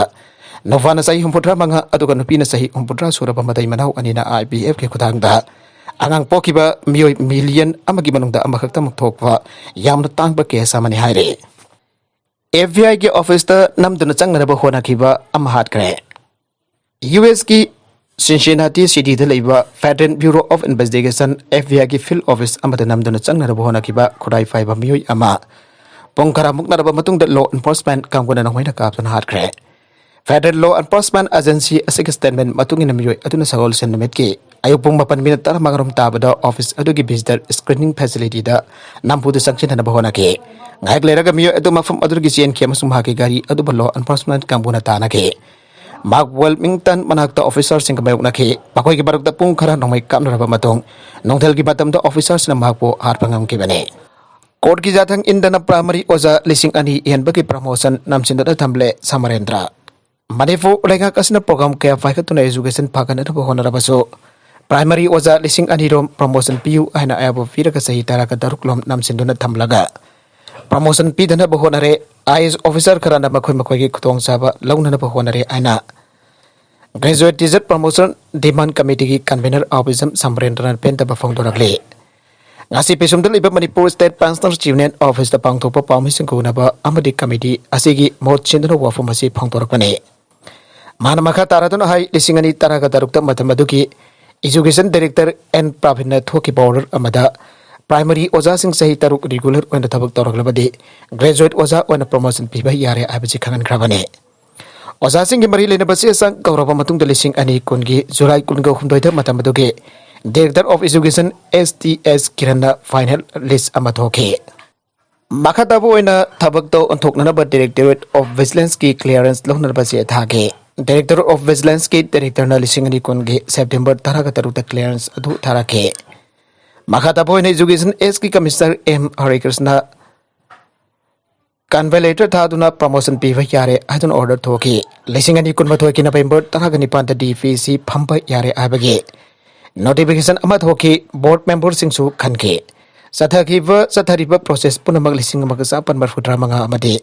ꯅꯨꯄꯥꯅ ꯆꯍꯤ ꯍꯨꯝꯐꯨꯇꯔꯥ ꯃꯉꯥ ꯑꯗꯨꯒ ꯅꯨꯄꯤꯅ ꯆꯍꯤ ꯍꯨꯝꯐꯨꯇꯔꯥ ꯁꯨꯔꯕ ꯃꯇꯩ ꯃꯅꯥꯎ ꯑꯅꯤꯅ ꯑꯥꯏ ꯚꯤ ꯑꯦꯐꯀꯤ ꯈꯨꯊꯥꯡꯗ ꯑꯉꯥꯡ ꯄꯣꯛꯈꯤꯕ ꯃꯤꯑꯣꯏ ꯃꯤꯂꯤꯌꯟ ꯑꯃꯒꯤ ꯃꯅꯨꯡꯗ ꯑꯃꯈꯛꯇꯃꯛ ꯊꯣꯛꯄ ꯌꯥꯝꯅ ꯇꯥꯡꯕ ꯀꯦꯁ ꯑꯃꯅꯤ ꯍꯥꯏꯔꯤ꯫ ꯑꯦꯐ ꯕꯤ ꯑꯥꯏꯒꯤ ꯑꯣꯐꯤꯁꯇ ꯅꯝꯗꯨꯅ ꯆꯪꯅꯅꯕ ꯍꯣꯠꯅꯈꯤꯕ ꯑꯃ ꯍꯥꯠꯈ꯭ꯔꯦ꯫ ꯌꯨ ꯑꯦꯁꯀꯤ ꯁꯤꯟꯁꯤꯅꯥꯇꯤ ꯁꯤꯇꯤꯗ ꯂꯩꯕ federal bureau of investigation, F B ꯑꯥꯏꯒꯤ ꯐꯤꯜꯗ ꯑꯣꯐꯤꯁ ꯑꯃꯗ ꯅꯝꯗꯨꯅ ꯆꯪꯅꯅꯕ ꯍꯣꯠꯅꯈꯤꯕ ꯈꯨꯠꯂꯥꯏ ꯄꯥꯏꯕ ꯃꯤꯑꯣꯏ ꯑꯃ ꯄꯨꯡ ꯈꯔ ꯃꯨꯛꯅꯔꯕ ꯃꯇꯨꯡꯗ ꯂꯣ ꯑꯦꯟꯐꯣꯔꯁꯃꯦꯟ ꯀꯥꯡꯕꯨꯅ ꯅꯣꯡꯃꯩꯅ ꯀꯥꯞꯇꯨꯅ ꯍꯥꯠꯈ꯭ꯔꯦ꯫ ꯐꯦꯗꯔꯦꯜ ꯂꯣ ꯑꯦꯟꯐꯣꯔꯁꯃꯦꯟ ꯑꯦꯖꯦꯟꯁꯤ ꯑꯁꯤꯒꯤ ꯁ꯭ꯇꯦꯠꯃꯦꯟ ꯃꯇꯨꯡ ꯏꯟꯅ ꯃꯤꯑꯣꯏ ꯑꯗꯨꯅ ꯁꯒꯣꯜꯁꯦꯟ ꯅꯨꯃꯤꯠꯀꯤ ꯑꯌꯨꯛ ꯄꯨꯡ ꯃꯥꯄꯟ ꯃꯤꯅꯠ ꯇꯔꯥꯃꯉꯥꯔꯣꯝ ꯇꯥꯕꯗ ꯑꯣꯐꯤꯁ ꯑꯗꯨꯒꯤ ꯚꯤꯖꯤꯇꯔ ꯁ꯭ꯀ꯭ꯔꯤꯅꯤꯡ ꯐꯦꯁꯤꯂꯤꯇꯤꯗ ꯅꯝꯐꯨꯗ ꯆꯪꯁꯤꯟꯅꯅꯕ ꯍꯣꯠꯅꯈꯤ꯫ ꯉꯥꯏꯍꯥꯛ ꯂꯩꯔꯒ ꯃꯤꯑꯣꯏ ꯑꯗꯨ ꯃꯐꯝ ꯑꯗꯨꯗꯒꯤ ꯆꯦꯟꯈꯤ ꯑꯃꯁꯨꯡ ꯃꯍꯥꯛꯀꯤ ꯒꯥꯔꯤ ꯑꯗꯨꯕꯨ ꯂꯣ ꯑꯦꯟꯐꯣꯔꯁꯃꯦꯟ ꯀꯥꯡꯕꯨꯅ ꯇꯥꯟꯅꯈꯤ꯫ ꯃꯍꯥꯛ ꯋꯦꯜꯃꯤꯡꯇꯟ ꯃꯅꯥꯛꯇ ꯑꯣꯐꯤꯁꯥꯔꯁꯤꯡꯒ ꯃꯥꯌꯣꯛꯅꯈꯤ꯫ ꯃꯈꯣꯏꯒꯤ ꯃꯔꯛꯇ ꯄꯨꯡ ꯈꯔ ꯅꯣꯡꯃꯩ ꯀꯥꯞꯅꯔꯕ ꯃꯇꯨꯡ, ꯅꯨꯡꯊꯤꯜꯒꯤ ꯃꯇꯝꯗ ꯑꯣꯐꯤꯁꯥꯔꯁꯤꯡꯅ ꯃꯍꯥꯛꯄꯨ ꯍꯥꯠꯄ ꯉꯝꯈꯤꯕꯅꯤ꯫ ꯀꯣꯔꯠꯀꯤ ꯌꯥꯊꯪ ꯏꯟꯗꯅ ꯄ꯭ꯔꯥꯏꯃꯔꯤ ꯑꯣꯖꯥ ꯂꯤꯁꯤꯡ ꯑꯅꯤ ꯍꯦꯟꯕꯒꯤ ꯄ꯭ꯔꯃꯣꯁꯟ ꯅꯝꯁꯤꯟꯗꯨꯅ ꯊꯝꯂꯦ ꯁꯃꯔꯦꯟꯗ꯭ꯔ꯫ ꯃꯅꯤꯄꯨꯔ ꯂꯩꯉꯥꯛ ꯑꯁꯤꯅ ꯄ꯭ꯔꯣꯒ꯭ꯔꯥꯝ ꯀꯌꯥ ꯄꯥꯏꯈꯠꯇꯨꯅ ꯑꯦꯖꯨꯀꯦꯁꯟ ꯐꯒꯠꯅꯅꯕ ꯍꯣꯠꯅꯔꯕꯁꯨ, ꯄ꯭ꯔꯥꯏꯃꯔꯤ ꯑꯣꯖꯥ ꯂꯤꯁꯤꯡ ꯑꯅꯤ ꯔꯣꯝ ꯄ꯭ꯔꯃꯣꯁꯟ ꯄꯤꯌꯨ ꯍꯥꯏꯅ ꯑꯌꯥꯕ ꯄꯤꯔꯒ ꯆꯍꯤ ꯇꯔꯥꯒ ꯇꯔꯨꯛ ꯂꯣꯝ ꯅꯝꯁꯤꯟꯗꯨꯅ ꯊꯝꯂꯒ ꯄ꯭ꯔꯃꯣꯁꯟ ꯄꯤꯗꯅꯕ ꯍꯣꯠꯅꯔꯦ꯫ ꯑꯥꯏ ꯑꯦꯁ ꯑꯣꯐꯤꯁꯥꯔ ꯈꯔꯅ ꯃꯈꯣꯏ ꯃꯈꯣꯏꯒꯤ ꯈꯨꯗꯣꯡꯆꯥꯕ ꯂꯧꯅꯅꯕ ꯍꯣꯠꯅꯔꯦ ꯍꯥꯏꯅ ꯒ꯭ꯔꯦꯖꯨꯑꯦꯠ ꯇꯤꯆꯔ ꯄ꯭ꯔꯃꯣꯁꯟ ꯗꯤꯃꯥꯟ ꯀꯃꯤꯇꯤꯒꯤ ꯀꯟꯚꯦꯅꯔ ꯑꯥꯎꯕꯤꯖꯝ ꯁꯃꯔꯦꯟꯗ꯭ꯔꯅ ꯄꯦꯟꯗꯕ ꯐꯣꯡꯗꯣꯔꯛꯂꯤ꯫ ꯉꯁꯤ ꯄꯤꯁꯨꯝꯗ ꯂꯩꯕ ꯃꯅꯤꯄꯨꯔ ꯁ꯭ꯇꯦꯠ ꯄꯦꯟꯁꯅꯔꯁ ꯌꯨꯅꯤꯌꯟ ꯑꯣꯐꯤꯁꯇ ꯄꯥꯡꯊꯣꯛꯄ ꯄꯥꯎꯃꯤꯁꯤꯡꯒ ꯎꯅꯕ ꯑꯃꯗꯤ ꯀꯃꯤꯇꯤ ꯑꯁꯤꯒꯤ ꯃꯍꯨꯠ ꯁꯤꯟꯗꯨꯅ ꯋꯥꯐꯝ ꯑꯁꯤ ꯐꯣꯡꯗꯣꯔꯛꯄꯅꯤ꯫ ꯃꯥꯅ ꯃꯈꯥ ꯇꯥꯔꯗꯨꯅ ꯍꯥꯏ, ꯂꯤꯁꯤꯡ ꯑꯅꯤ ꯇꯔꯥꯒ ꯇꯔꯨꯛꯇ ꯃꯇꯝ ꯑꯗꯨꯒꯤ ꯏꯖꯨꯀꯦꯁꯟ ꯗꯥꯏꯔꯦꯛꯇꯔ ꯑꯦꯟ ꯄ꯭ꯔꯥꯚꯤꯟꯅ ꯊꯣꯛꯈꯤꯕ ꯑꯣꯔꯗꯔ ꯑꯃꯗ ꯄ꯭ꯔꯥꯏꯃꯔꯤ ꯑꯣꯖꯥꯁꯤꯡ ꯆꯍꯤ ꯇꯔꯨꯛ ꯔꯤꯒꯨꯂꯔ ꯑꯣꯏꯅ ꯊꯕꯛ ꯇꯧꯔꯛꯂꯕꯗꯤ ꯒ꯭ꯔꯦꯖꯨꯑꯦꯠ ꯑꯣꯖꯥ ꯑꯣꯏꯅ ꯄ꯭ꯔꯃꯣꯁꯟ ꯄꯤꯕ ꯌꯥꯔꯦ ꯍꯥꯏꯕꯁꯤ ꯈꯪꯍꯟꯈ꯭ꯔꯕꯅꯤ꯫ ꯑꯣꯖꯥꯁꯤꯡꯒꯤ ꯃꯔꯤ ꯂꯩꯅꯕ ꯆꯦ ꯆꯥꯡ ꯀꯧꯔꯕ ꯃꯇꯨꯡꯗ ꯂꯤꯁꯤꯡ ꯑꯅꯤ ꯀꯨꯟꯒꯤ ꯖꯨꯂꯥꯏ ꯀꯨꯟꯒ ꯍꯨꯝꯗꯣꯏꯗ ꯃꯇꯝ ꯑꯗꯨꯒꯤ director of education S T S ꯀꯤꯔꯟꯅ ꯐꯥꯏꯅꯦꯜ ꯂꯤꯁ ꯑꯃ ꯊꯣꯛꯈꯤ꯫ ꯃꯈꯥ ꯇꯥꯕ ꯑꯣꯏꯅ ꯊꯕꯛꯇ ꯑꯣꯟꯊꯣꯛꯅꯅꯕ ꯗꯥꯏꯔꯦꯛꯇꯣꯔꯦꯠ ꯑꯣꯐ ꯚꯤꯖꯤꯂꯦꯟꯁꯀꯤ ꯀ꯭ꯂꯤꯌꯥꯔꯦꯟꯁ ꯂꯧꯅꯅꯕ ꯆꯦ ꯊꯥꯈꯤ꯫ ꯗꯥꯏꯔꯦꯛꯇꯣꯔ ꯑꯣꯐ ꯚꯤꯖꯤꯂꯦꯟꯁꯀꯤ ꯗꯥꯏꯔꯦꯛꯇꯔꯅ ꯂꯤꯁꯤꯡ ꯑꯅꯤ ꯀꯨꯟꯒꯤ ꯁꯦꯞꯇꯦꯝꯕꯔ ꯇꯔꯥꯒ ꯇꯔꯨꯛꯇ ꯀ꯭ꯂꯤꯌꯥꯔꯦꯟꯁ ꯑꯗꯨ ꯊꯥꯔꯛꯈꯤ꯫ ꯃꯈꯥ ꯇꯥꯕ ꯑꯣꯏꯅ ꯏꯖꯨꯀꯦꯁꯟ ꯑꯦꯁꯀꯤ ꯀꯃꯤꯁꯅꯔ ꯑꯦꯝ ꯍꯔꯤꯀ꯭ꯔꯤꯁꯅ ꯀꯟꯚꯦ ꯂꯦꯇꯔ ꯊꯥꯗꯨꯅ ꯄ꯭ꯔꯃꯣꯁꯟ ꯄꯤꯕ ꯌꯥꯔꯦ ꯍꯥꯏꯗꯨꯅ ꯑꯣꯔꯗꯔ ꯊꯣꯛꯈꯤ꯫ ꯂꯤꯁꯤꯡ ꯑꯅꯤ ꯀꯨꯟꯃꯥꯊꯣꯏꯒꯤ ꯅꯕꯦꯝꯕꯔ ꯇꯔꯥꯒ ꯅꯤꯄꯥꯟꯗ ꯗꯤ ꯄꯤ ꯁꯤ ꯐꯝꯕ ꯌꯥꯔꯦ ꯍꯥꯏꯕꯒꯤ ꯅꯣꯇꯤꯐꯤꯀꯦꯁꯟ ꯑꯃ ꯊꯣꯛꯈꯤ꯫ ꯕꯣꯔꯗ ꯃꯦꯝꯕꯔꯁꯤꯡꯁꯨ ꯈꯟꯈꯤ꯫ ꯆꯠꯊꯈꯤꯕ, ꯆꯠꯊꯔꯤꯕ ꯄ꯭ꯔꯣꯁꯦꯁ ꯄꯨꯝꯅꯃꯛ ꯂꯤꯁꯤꯡ ꯑꯃꯒ ꯆꯥꯄꯟ ꯃꯔꯤꯐꯨꯇꯔꯥ ꯃꯉꯥ ꯑꯃꯗꯤ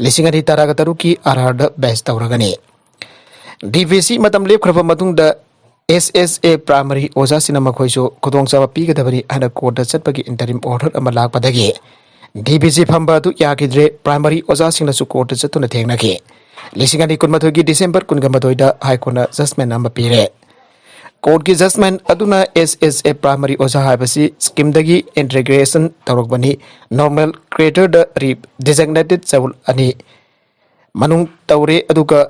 ꯂꯤꯁꯤꯡ ꯑꯅꯤ ꯇꯔꯥꯒ ꯇꯔꯨꯛꯀꯤ ꯑꯥꯔ ꯑꯥꯔꯗ ꯕꯦꯁ ꯇꯧꯔꯒꯅꯤ꯫ ꯗꯤ ꯄꯤ ꯁꯤ ꯃꯇꯝ ꯂꯦꯞꯈ꯭ꯔꯕ ꯃꯇꯨꯡꯗ ꯑꯦꯁ ꯑꯦꯁ ꯑꯦ ꯄ꯭ꯔꯥꯏꯃꯔꯤ ꯑꯣꯖꯥꯁꯤꯡꯅ ꯃꯈꯣꯏꯁꯨ ꯈꯨꯗꯣꯡꯆꯥꯕ ꯄꯤꯒꯗꯕꯅꯤ ꯍꯥꯏꯅ ꯀꯣꯔꯠꯇ ꯆꯠꯄꯒꯤ ꯏꯟꯇꯔꯤꯝ ꯑꯣꯔꯗꯔ ꯑꯃ ꯂꯥꯛꯄꯗꯒꯤ ꯗꯤ ꯄꯤ ꯁꯤ ꯐꯝꯕ ꯑꯗꯨ ꯌꯥꯈꯤꯗ꯭ꯔꯦ꯫ ꯄ꯭ꯔꯥꯏꯃꯔꯤ ꯑꯣꯖꯥꯁꯤꯡꯅꯁꯨ ꯀꯣꯔꯠꯇ ꯆꯠꯇꯨꯅ ꯊꯦꯡꯅꯈꯤ꯫ ꯂꯤꯁꯤꯡ ꯑꯅꯤ ꯀꯨꯟꯃꯥꯊꯣꯏꯒꯤ ꯗꯤꯁꯦꯝꯕꯔ ꯀꯨꯟꯒ ꯃꯥꯊꯣꯏꯗ ꯍꯥꯏ ꯀꯣꯔꯠꯅ ꯖꯁꯃꯦꯟ ꯑꯃ ꯄꯤꯔꯦ꯫ ꯀꯣꯔꯠꯀꯤ ꯖꯁꯃꯦꯟ ꯑꯗꯨꯅ ꯑꯦꯁ ꯑꯦꯁ ꯑꯦ ꯄ꯭ꯔꯥꯏꯃꯔꯤ ꯑꯣꯖꯥ ꯍꯥꯏꯕꯁꯤ ꯁ꯭ꯀꯤꯝꯗꯒꯤ ꯏꯟꯇꯤꯒ꯭ꯔꯦꯁꯟ ꯇꯧꯔꯛꯄꯅꯤ꯫ ꯅꯣꯔꯃꯦꯜ ꯀ꯭ꯔꯦꯇꯔꯗ ꯔꯤ ꯗꯤꯖꯤꯒꯅꯦꯇꯦꯠ ꯁꯦꯗ꯭ꯌꯨꯜ ꯑꯅꯤ ꯃꯅꯨꯡ ꯇꯧꯔꯦ, ꯑꯗꯨꯒ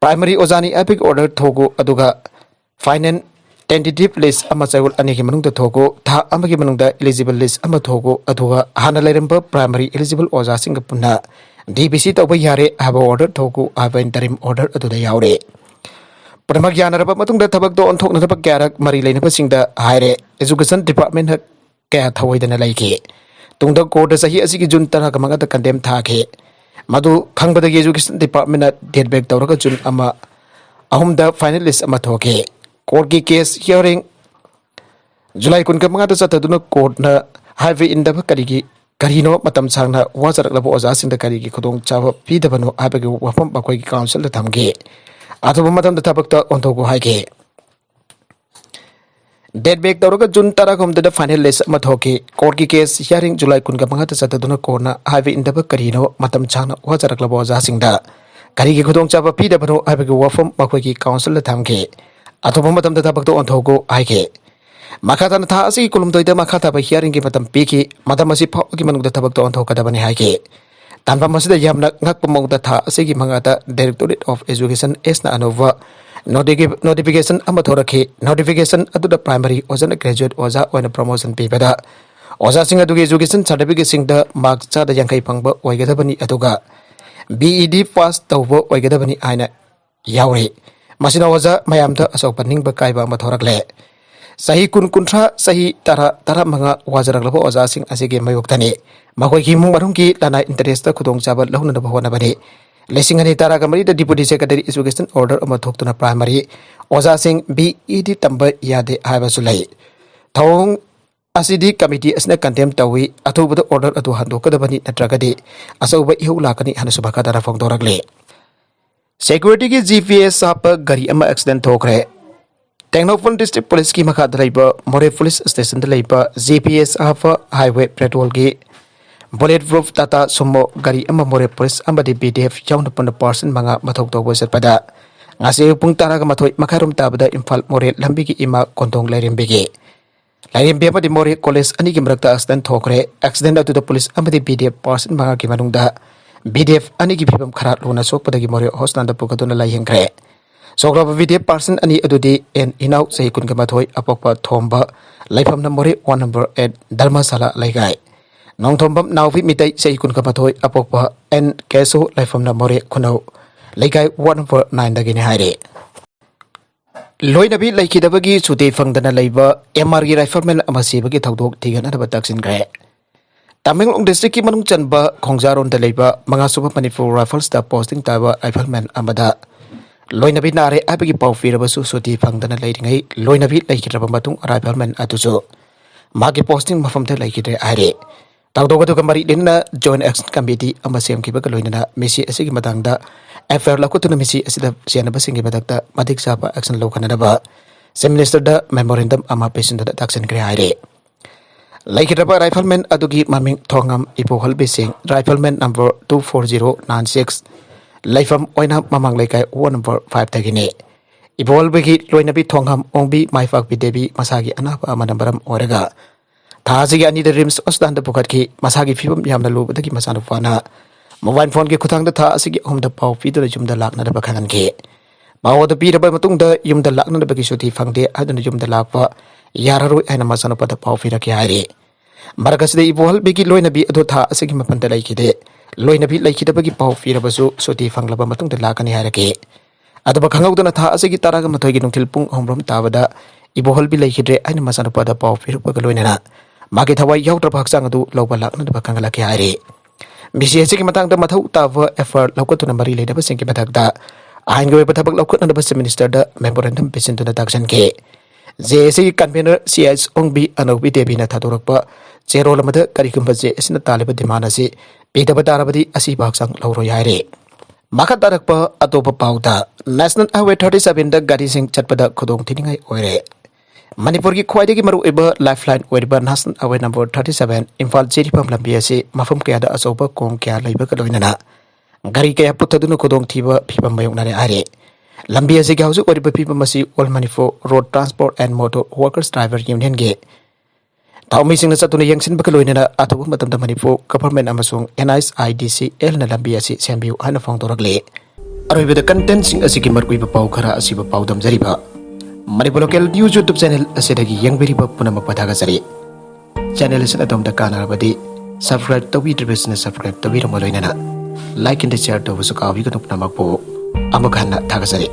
ꯄ꯭ꯔꯥꯏꯃꯔꯤ ꯑꯣꯖꯥꯅꯤ ꯍꯥꯏꯕꯒꯤ ꯑꯣꯔꯗꯔ ꯊꯣꯛꯎ, ꯑꯗꯨꯒ ꯐꯥꯏꯅꯦꯜ tentative list ꯑꯃ ꯆꯌꯣꯜ ꯑꯅꯤꯒꯤ ꯃꯅꯨꯡꯗ ꯊꯣꯛꯎ, ꯊꯥ ꯑꯃꯒꯤ ꯃꯅꯨꯡꯗ eligible list ꯑꯃ ꯊꯣꯛꯎ, ꯑꯗꯨꯒ ꯍꯥꯟꯅ ꯂꯩꯔꯝꯕ primary eligible ꯑꯣꯖꯥꯁꯤꯡꯒ ꯄꯨꯟꯅ D B C ꯇꯧꯕ ꯌꯥꯔꯦ ꯍꯥꯏꯕ order ꯊꯣꯛꯎ ꯍꯥꯏꯕ interim order ꯑꯗꯨꯗ ꯌꯥꯎꯔꯦ꯫ ꯄꯨꯝꯅꯃꯛ ꯌꯥꯅꯔꯕ ꯃꯇꯨꯡꯗ ꯊꯕꯛꯇ ꯑꯣꯟꯊꯣꯛꯅꯅꯕ ꯀꯌꯥꯔꯛ ꯃꯔꯤ ꯂꯩꯅꯕꯁꯤꯡꯗ ꯍꯥꯏꯔꯦ꯫ Education Department ꯀꯌꯥ ꯊꯑꯣꯏꯗꯅ ꯂꯩꯈꯤ꯫ ꯇꯨꯡꯗ courtꯇ ꯆꯍꯤ ꯑꯁꯤꯒꯤ June ꯇꯔꯥꯒ ꯃꯉꯥꯗ condemn ꯊꯥꯈꯤ꯫ ꯃꯗꯨ ꯈꯪꯕꯗꯒꯤ Education Departmentꯅ date back ꯇꯧꯔꯒ June ꯑꯃ, ꯑꯍꯨꯝꯗ final list ꯑꯃ ꯊꯣꯛꯈꯤ꯫ Courtꯀꯤ case hearing July ꯀꯨꯟꯒ ꯃꯉꯥꯗ ꯆꯠꯊꯗꯨꯅ courtꯅ ꯍꯥꯏꯕ ꯏꯟꯗꯕ ꯀꯔꯤꯒꯤ, ꯀꯔꯤꯅꯣ ꯃꯇꯝ ꯁꯥꯡꯅ ꯋꯥꯖꯔꯛꯂꯕ ꯑꯣꯖꯥꯁꯤꯡꯗ ꯀꯔꯤꯒꯤ ꯈꯨꯗꯣꯡꯆꯥꯕ ꯄꯤꯗꯕꯅꯣ ꯍꯥꯏꯕꯒꯤ ꯋꯥꯐꯝ ꯃꯈꯣꯏꯒꯤ councilꯗ ꯊꯝꯈꯤ꯫ ꯑꯊꯨꯕ ꯃꯇꯝꯗ ꯊꯕꯛꯇ ꯑꯣꯟꯊꯣꯛꯎ ꯍꯥꯏꯈꯤ꯫ Date back ꯇꯧꯔꯒ June ꯇꯔꯥꯍꯨꯝꯗꯣꯏꯗ final list ꯑꯃ ꯊꯣꯛꯈꯤ꯫ Courtꯀꯤ case hearing July ꯀꯨꯟꯒ ꯃꯉꯥꯗ ꯆꯠꯊꯗꯨꯅ courtꯅ ꯍꯥꯏꯕ ꯏꯟꯗꯕ ꯀꯔꯤꯅꯣ ꯃꯇꯝ ꯁꯥꯡꯅ ꯋꯥꯖꯔꯛꯂꯕ ꯑꯣꯖꯥꯁꯤꯡꯗ ꯀꯔꯤꯒꯤ ꯈꯨꯗꯣꯡꯆꯥꯕ ꯄꯤꯗꯕꯅꯣ ꯍꯥꯏꯕꯒꯤ ꯋꯥꯐꯝ ꯃꯈꯣꯏꯒꯤ councilꯗ ꯊꯝꯈꯤ꯫ ꯑꯊꯨꯕ ꯃꯇꯝꯗ ꯊꯕꯛꯇ ꯑꯣꯟꯊꯣꯛꯎ ꯍꯥꯏꯈꯤ꯫ ꯃꯈꯥ ꯇꯥꯅ ꯊꯥ ꯑꯁꯤꯒꯤ ꯀꯨꯟꯍꯨꯝꯗꯣꯏꯗ ꯃꯈꯥ ꯇꯥꯕ hearingꯒꯤ ꯃꯇꯝ ꯄꯤꯈꯤ꯫ ꯃꯇꯝ ꯑꯁꯤ ꯐꯥꯎꯕꯒꯤ ꯃꯅꯨꯡꯗ ꯊꯕꯛꯇ ꯑꯣꯟꯊꯣꯛꯀꯗꯕꯅꯤ ꯍꯥꯏꯈꯤ꯫ ꯇꯥꯟꯐꯝ ꯑꯁꯤꯗ ꯌꯥꯝꯅ ꯉꯛꯄ ꯃꯑꯣꯡꯗ ꯊꯥ ꯑꯁꯤꯒꯤ ꯃꯉꯥꯗ Directorate of Education Sꯅ ꯑꯅꯧꯕ notifi-, notification ꯑꯃ ꯊꯣꯔꯛꯈꯤ꯫ Notification ꯑꯗꯨꯗ primary ꯑꯣꯖꯥꯅ graduate ꯑꯣꯖꯥ ꯑꯣꯏꯅ promotion ꯄꯤꯕꯗ ꯑꯣꯖꯥꯁꯤꯡ ꯑꯗꯨꯒꯤ education certificateꯁꯤꯡꯗ mark ꯆꯥꯗ ꯌꯥꯡꯈꯩ ꯐꯪꯕ ꯑꯣꯏꯒꯗꯕꯅꯤ, ꯑꯗꯨꯒ B E D pass ꯇꯧꯕ ꯑꯣꯏꯒꯗꯕꯅꯤ ꯍꯥꯏꯅ ꯌꯥꯎꯔꯤ꯫ ꯃꯁꯤꯅ ꯑꯣꯖꯥ ꯃꯌꯥꯝꯗ ꯑꯆꯧꯕ ꯅꯤꯡꯕ ꯀꯥꯏꯕ ꯑꯃ ꯊꯣꯔꯛꯂꯦ꯫ ꯆꯍꯤ ꯀꯨꯟ, ꯀꯨꯟꯊ꯭ꯔꯥ, ꯆꯍꯤ ꯇꯔꯥ, ꯇꯔꯥꯃꯉꯥ ꯋꯥꯖꯔꯛꯂꯕ ꯑꯣꯖꯥꯁꯤꯡ ꯑꯁꯤꯒꯤ ꯃꯥꯌꯣꯛꯇꯅꯤ꯫ ꯃꯈꯣꯏꯒꯤ ꯏꯃꯨꯡ ꯃꯅꯨꯡꯒꯤ ꯂꯅꯥꯏ interestꯇ ꯈꯨꯗꯣꯡꯆꯥꯕ ꯂꯧꯅꯅꯕ ꯍꯣꯠꯅꯕꯅꯤ꯫ ꯂꯤꯁꯤꯡ ꯑꯅꯤ ꯇꯔꯥꯒ ꯃꯔꯤꯗ Deputy Secretary Education order ꯑꯃ ꯊꯣꯛꯇꯨꯅ primary ꯑꯣꯖꯥꯁꯤꯡ B E D ꯇꯝꯕ ꯌꯥꯗꯦ ꯍꯥꯏꯕꯁꯨ ꯂꯩ꯫ ꯊꯧꯑꯣꯡ ꯑꯁꯤꯗꯤ committee ꯑꯁꯤꯅ condemn ꯇꯧꯏ꯫ ꯑꯊꯨꯕꯗ order ꯑꯗꯨ ꯍꯟꯗꯣꯛꯀꯗꯕꯅꯤ, ꯅꯠꯇ꯭ꯔꯒꯗꯤ ꯑꯆꯧꯕ ꯏꯍꯧ ꯂꯥꯛꯀꯅꯤ ꯍꯥꯏꯅꯁꯨ ꯃꯈꯥ ꯇꯥꯅ ꯐꯣꯡꯗꯣꯔꯛꯂꯤ꯫ Securityꯒꯤ G P S ꯍꯥꯞꯄ ꯒꯥꯔꯤ ꯑꯃ accident ꯊꯣꯛꯈ꯭ꯔꯦ꯫ ꯇꯦꯡꯅꯧꯄꯜ District Policeꯀꯤ ꯃꯈꯥꯗ ꯂꯩꯕ ꯃꯣꯔꯦ Police Stationꯗ ꯂꯩꯕ G P S ꯍꯥꯞꯄ highway patrolꯒꯤ bullet proof Tata Sumo ꯒꯥꯔꯤ ꯑꯃ ꯃꯣꯔꯦ Police ꯑꯃꯗꯤ B D F ꯌꯥꯎꯅ ꯄꯨꯟꯅ person ꯃꯉꯥ ꯃꯊꯧ ꯇꯧꯕ ꯆꯠꯄꯗ ꯉꯁꯤ ꯑꯌꯨꯛ ꯄꯨꯡ ꯇꯔꯥꯒ ꯃꯥꯊꯣꯏ ꯃꯈꯥꯏꯔꯣꯝ ꯇꯥꯕꯗ ꯏꯝꯐꯥꯜ ꯃꯣꯔꯦ ꯂꯝꯕꯤꯒꯤ ꯏꯃꯥ ꯀꯣꯟꯊꯣꯡ ꯂꯥꯏꯔꯦꯝꯕꯤꯒꯤ ꯂꯥꯏꯔꯦꯝꯕꯤ ꯑꯃꯗꯤ ꯃꯣꯔꯦ college ꯑꯅꯤꯒꯤ ꯃꯔꯛꯇ accident ꯊꯣꯛꯈ꯭ꯔꯦ꯫ Accident ꯑꯗꯨꯗ police ꯑꯃꯗꯤ B D F person ꯃꯉꯥꯒꯤ ꯃꯅꯨꯡꯗ B D F ꯑꯅꯤꯒꯤ ꯐꯤꯕꯝ ꯈꯔ ꯂꯨꯅ ꯁꯣꯛꯄꯗꯒꯤ ꯃꯣꯔꯦ hospitalꯗ ꯄꯨꯈꯠꯇꯨꯅ ꯂꯥꯌꯦꯡꯈ꯭ꯔꯦ꯫ ꯁꯣꯛꯂꯕ ꯚꯤꯗꯤꯑꯦꯐ ꯄꯥꯔꯁꯟ ꯑꯅꯤ ꯑꯗꯨꯗꯤ ꯑꯦꯟ ꯏꯅꯥꯎ, ꯆꯍꯤ ꯀꯨꯟꯒ ꯃꯥꯊꯣꯏ, ꯑꯄꯣꯛꯄ ꯊꯣꯝꯕ, ꯂꯩꯐꯝꯅ ꯃꯣꯔꯦ, ꯋꯥꯔꯗ ꯅꯝꯕꯔ ꯑꯩꯠ, ꯙꯔꯃꯁꯥꯂꯥ ꯂꯩꯀꯥꯏ꯫ ꯅꯣꯡꯊꯣꯝꯕꯝ ꯅꯥꯎꯕꯤ ꯃꯤꯇꯩ, ꯆꯍꯤ ꯀꯨꯟꯒ ꯃꯥꯊꯣꯏ, ꯑꯄꯣꯛꯄ ꯑꯦꯟ ꯀꯦꯁꯣ, ꯂꯩꯐꯝꯅ ꯃꯣꯔꯦ ꯈꯨꯅꯧ ꯂꯩꯀꯥꯏ, ꯋꯥꯔꯗ ꯅꯝꯕꯔ ꯅꯥꯏꯟꯗꯒꯤꯅꯤ ꯍꯥꯏꯔꯤ꯫ ꯂꯣꯏꯅꯕꯤ ꯂꯩꯈꯤꯗꯕꯒꯤ ꯁꯨꯇꯤ ꯐꯪꯗꯅ ꯂꯩꯕ ꯑꯦꯝ ꯑꯥꯔꯒꯤ ꯔꯥꯏꯐꯜꯃꯦꯟ ꯑꯃ ꯁꯤꯕꯒꯤ ꯊꯧꯗꯣꯛ ꯊꯤꯒꯠꯅꯅꯕ ꯇꯛꯁꯤꯟꯈ꯭ꯔꯦ꯫ ꯇꯃꯦꯡꯂꯣꯡ ꯗꯤꯁꯇ꯭ꯔꯤꯛꯀꯤ ꯃꯅꯨꯡ ꯆꯟꯕ ꯈꯣꯡꯖꯥꯔꯣꯟꯗ ꯂꯩꯕ ꯃꯉꯥꯁꯨꯕ ꯃꯅꯤꯄꯨꯔ ꯔꯥꯏꯐꯜꯁꯇ ꯄꯣꯁꯇꯤꯡ ꯇꯥꯕ ꯔꯥꯏꯐꯜꯃꯦꯟ ꯑꯃꯗ ꯂꯣꯏꯅꯕꯤ ꯅꯥꯔꯦ ꯍꯥꯏꯕꯒꯤ ꯄꯥꯎ ꯄꯤꯔꯕꯁꯨ ꯁꯨꯇꯤ ꯐꯪꯗꯅ ꯂꯩꯔꯤꯉꯩ ꯂꯣꯏꯅꯕꯤ ꯂꯩꯈꯤꯗ꯭ꯔꯕ ꯃꯇꯨꯡ ꯔꯥꯏꯐꯜꯃꯦꯟ ꯑꯗꯨꯁꯨ ꯃꯥꯒꯤ ꯄꯣꯁꯇꯤꯡ ꯃꯐꯝꯗ ꯂꯩꯈꯤꯗ꯭ꯔꯦ ꯍꯥꯏꯔꯤ꯫ ꯊꯧꯗꯣꯛ ꯑꯗꯨꯒ ꯃꯔꯤ ꯂꯩꯅꯅ ꯖꯣꯏꯟ ꯑꯦꯛꯁꯟ ꯀꯃꯤꯇꯤ ꯑꯃ ꯁꯦꯝꯈꯤꯕꯒ ꯂꯣꯏꯅꯅ ꯃꯤꯁꯤ ꯑꯁꯤꯒꯤ ꯃꯇꯥꯡꯗ ꯑꯦꯐ ꯑꯥꯏ ꯑꯥꯔ ꯂꯧꯈꯠꯇꯨꯅ ꯃꯤꯁꯤ ꯑꯁꯤꯗ ꯆꯦꯟꯅꯕꯁꯤꯡꯒꯤ ꯃꯊꯛꯇ ꯃꯇꯤꯛ ꯆꯥꯕ ꯑꯦꯛꯁꯟ ꯂꯧꯈꯠꯅꯅꯕ ꯆꯤꯐ ꯃꯤꯅꯤꯁꯇꯔꯗ ꯃꯦꯃꯣꯔꯦꯟꯗꯝ ꯑꯃ ꯄꯤꯁꯤꯟꯗꯨꯅ ꯇꯥꯛꯁꯤꯟꯈ꯭ꯔꯦ ꯍꯥꯏꯔꯤ꯫ ꯂꯩꯈꯤꯗ꯭ꯔꯕ ꯔꯥꯏꯐꯜꯃꯦꯟ ꯑꯗꯨꯒꯤ ꯃꯃꯤꯡ ꯊꯣꯡꯉꯝ ꯏꯕꯣꯍꯜꯕꯤ ꯁꯤꯡ, rifleman number two four zero nine six, ꯂꯩꯐꯝ ꯑꯣꯏꯅ ꯃꯃꯥꯡ ꯂꯩꯀꯥꯏ, ꯋꯥꯔꯗ ꯅꯝꯕꯔ ꯐꯥꯏꯚꯇꯒꯤꯅꯤ꯫ ꯏꯕꯣꯍꯜꯕꯤꯒꯤ ꯂꯣꯏꯅꯕꯤ ꯊꯣꯡꯉꯝ ꯑꯣꯡꯕꯤ ꯃꯥꯏꯄꯥꯛꯄꯤ ꯗꯦꯕꯤ ꯃꯁꯥꯒꯤ ꯑꯅꯥꯕ ꯑꯃꯅ ꯃꯔꯝ ꯑꯣꯏꯔꯒ ꯊꯥ ꯑꯁꯤꯒꯤ ꯑꯅꯤꯗ ꯔꯤꯝꯁ ꯍꯣꯁꯄꯤꯇꯥꯜꯗ ꯄꯨꯈꯠꯈꯤ꯫ ꯃꯁꯥꯒꯤ ꯐꯤꯕꯝ ꯌꯥꯝꯅ ꯂꯨꯕꯗꯒꯤ ꯃꯆꯥꯅꯨꯄꯥꯅ ꯃꯣꯕꯥꯏꯜ ꯐꯣꯟꯒꯤ ꯈꯨꯠꯊꯥꯡꯗ ꯊꯥ ꯑꯁꯤꯒꯤ ꯑꯍꯨꯝꯗ ꯄꯥꯎ ꯄꯤꯗꯨꯅ ꯌꯨꯝꯗ ꯂꯥꯛꯅꯅꯕ ꯈꯪꯍꯟꯈꯤ꯫ ꯄꯥꯎ ꯑꯗꯨ ꯄꯤꯔꯕ ꯃꯇꯨꯡꯗ ꯌꯨꯝꯗ ꯂꯥꯛꯅꯅꯕꯒꯤ ꯁꯨꯇꯤ ꯐꯪꯗꯦ ꯍꯥꯏꯗꯨꯅ ꯌꯨꯝꯗ ꯂꯥꯛꯄ ꯌꯥꯔꯔꯣꯏ ꯍꯥꯏꯅ ꯃꯆꯥꯅꯨꯄꯥꯗ ꯄꯥꯎ ꯄꯤꯔꯛꯈꯤ ꯍꯥꯏꯔꯤ꯫ ꯃꯔꯛ ꯑꯁꯤꯗ ꯏꯕꯣꯍꯜꯕꯤꯒꯤ ꯂꯣꯏꯅꯕꯤ ꯑꯗꯨ ꯊꯥ ꯑꯁꯤꯒꯤ ꯃꯥꯄꯟꯗ ꯂꯩꯈꯤꯗꯦ꯫ ꯂꯣꯏꯅꯕꯤ ꯂꯩꯈꯤꯗꯕꯒꯤ ꯄꯥꯎ ꯄꯤꯔꯕꯁꯨ ꯁꯨꯇꯤ ꯐꯪꯂꯕ ꯃꯇꯨꯡꯗ ꯂꯥꯛꯀꯅꯤ ꯍꯥꯏꯔꯛꯈꯤ꯫ ꯑꯗꯨꯕꯨ ꯈꯪꯍꯧꯗꯅ ꯊꯥ ꯑꯁꯤꯒꯤ ꯇꯔꯥꯃꯥꯊꯣꯏꯒꯤ ꯅꯨꯡꯊꯤꯜ ꯄꯨꯡ ꯑꯍꯨꯝ ꯔꯣꯝ ꯇꯥꯕꯗ ꯏꯕꯣꯍꯜꯕꯤ ꯂꯩꯈꯤꯗ꯭ꯔꯦ ꯍꯥꯏꯅ ꯃꯆꯥꯅꯨꯄꯥꯗ ꯄꯥꯎ ꯄꯤꯔꯛꯄꯒ ꯂꯣꯏꯅꯅ ꯃꯥꯒꯤ ꯊꯋꯥꯏ ꯌꯥꯎꯗ꯭ꯔꯕ ꯍꯛꯆꯥꯡ ꯑꯗꯨ ꯂꯧꯕ ꯂꯥꯛꯅꯅꯕ ꯈꯪꯍꯜꯂꯛꯈꯤ ꯍꯥꯏꯔꯤ꯫ ꯃꯤꯁꯤ ꯑꯁꯤꯒꯤ ꯃꯇꯥꯡꯗ ꯃꯊꯧ ꯇꯥꯕ ꯑꯦꯐ ꯑꯥꯏ ꯑꯥꯔ ꯂꯧꯈꯠꯇꯨꯅ ꯃꯔꯤ ꯂꯩꯅꯕꯁꯤꯡꯒꯤ ꯃꯊꯛꯇ ꯑꯥꯏꯟꯒꯤ ꯑꯣꯏꯕ ꯊꯕꯛ ꯂꯧꯈꯠꯅꯅꯕ ꯆꯤꯐ ꯃꯤꯅꯤꯁꯇꯔꯗ ꯃꯦꯃꯣꯔꯦꯟꯗꯝ ꯄꯤꯁꯤꯟꯗꯨꯅ ꯇꯥꯛꯁꯤꯟꯈꯤ꯫ ꯖꯦ ꯑꯦ ꯁꯤꯒꯤ ꯀꯟꯚꯦꯅꯔ ꯁꯤ ꯑꯩꯆ ꯑꯣꯡꯕꯤ ꯑꯅꯧꯕꯤ ꯗꯦꯕꯤꯅ ꯊꯥꯗꯣꯔꯛꯄ ꯆꯦꯔꯣꯜ ꯑꯃꯗ ꯀꯔꯤꯒꯨꯝꯕ ꯖꯦ ꯑꯦ ꯁꯤꯅ ꯇꯥꯜꯂꯤꯕ ꯗꯤꯃꯥꯟ ꯑꯁꯤ ꯄꯤꯗꯕ ꯇꯥꯔꯕꯗꯤ ꯑꯁꯤꯕ ꯍꯛꯆꯥꯡ ꯂꯧꯔꯣꯏ ꯍꯥꯏꯔꯤ꯫ ꯃꯈꯥ ꯇꯥꯔꯛꯄ ꯑꯇꯣꯞꯄ ꯄꯥꯎꯗ, ꯅꯦꯁꯅꯦꯜ ꯍꯥꯏꯋꯦ ꯊꯥꯔꯇꯤ ꯁꯚꯦꯟꯗ ꯒꯥꯔꯤꯁꯤꯡ ꯆꯠꯄꯗ ꯈꯨꯗꯣꯡ ꯊꯤꯅꯤꯡꯉꯥꯏ ꯑꯣꯏꯔꯦ꯫ ꯃꯅꯤꯄꯨꯔꯒꯤ ꯈ꯭ꯋꯥꯏꯗꯒꯤ ꯃꯔꯨꯑꯣꯏꯕ ꯂꯥꯏꯐ ꯂꯥꯏꯟ ꯑꯣꯏꯔꯤꯕ national highway number thirty seven Imphal Jiribam ꯂꯝꯕꯤ ꯑꯁꯤ ꯃꯐꯝ ꯀꯌꯥꯗ ꯑꯆꯧꯕ ꯀꯣꯝ ꯀꯌꯥ ꯂꯩꯕꯒ ꯂꯣꯏꯅꯅ ꯒꯥꯔꯤ ꯀꯌꯥ ꯄꯨꯊꯗꯨꯅ ꯈꯨꯗꯣꯡꯊꯤꯕ ꯐꯤꯕꯝ ꯃꯥꯌꯣꯛꯅꯔꯦ ꯍꯥꯏꯔꯤ꯫ ꯂꯝꯕꯤ ꯑꯁꯤꯒꯤ ꯍꯧꯖꯤꯛ ꯑꯣꯏꯔꯤꯕ ꯐꯤꯕꯝ ꯑꯁꯤ All Manipur Road Transport and Motor Workers Driver Unionꯒꯤ ꯊꯧꯃꯤꯁꯤꯡꯅ ꯆꯠꯇꯨꯅ ꯌꯦꯡꯁꯤꯟꯕꯒ ꯂꯣꯏꯅꯅ ꯑꯊꯨꯕ ꯃꯇꯝꯗ ꯃꯅꯤꯄꯨꯔ ꯒꯚꯔꯟꯃꯦꯟꯠ ꯑꯃꯁꯨꯡ ꯑꯦꯟ ꯑꯩꯆ ꯑꯥꯏ ꯗꯤ ꯁꯤ ꯑꯦꯜꯅ ꯂꯝꯕꯤ ꯑꯁꯤ ꯁꯦꯝꯕꯤꯌꯨ ꯍꯥꯏꯅ ꯐꯣꯡꯗꯣꯔꯛꯂꯤ꯫ ꯑꯔꯣꯏꯕꯗ contentꯁꯤꯡ ꯑꯁꯤꯒꯤ ꯃꯔꯨꯑꯣꯏꯕ ꯄꯥꯎ ꯈꯔ ꯑꯁꯤꯕꯨ ꯄꯥꯎꯗꯝꯖꯔꯤꯕ Manipur Local News YouTube channel ꯑꯁꯤꯗꯒꯤ ꯌꯦꯡꯕꯤꯔꯤꯕ ꯄꯨꯝꯅꯃꯛꯄꯨ ꯊꯥꯒꯠꯆꯔꯤ꯫ Channel ꯑꯁꯤꯅ ꯑꯗꯣꯝꯗ ꯀꯥꯟꯅꯔꯕꯗꯤ subscribe ꯇꯧꯕꯤꯗ꯭ꯔꯤꯕꯁꯤꯅ subscribe ꯇꯧꯕꯤꯔꯝꯕ ꯂꯣꯏꯅꯅ like and share ꯇꯧꯕꯁꯨ ꯀꯥꯎꯕꯤꯒꯅꯨ꯫ ꯄꯨꯝꯅꯃꯛꯄꯨ ꯑꯃꯨꯛ ꯍꯟꯅ ꯊꯥꯒꯠꯆꯔꯤ꯫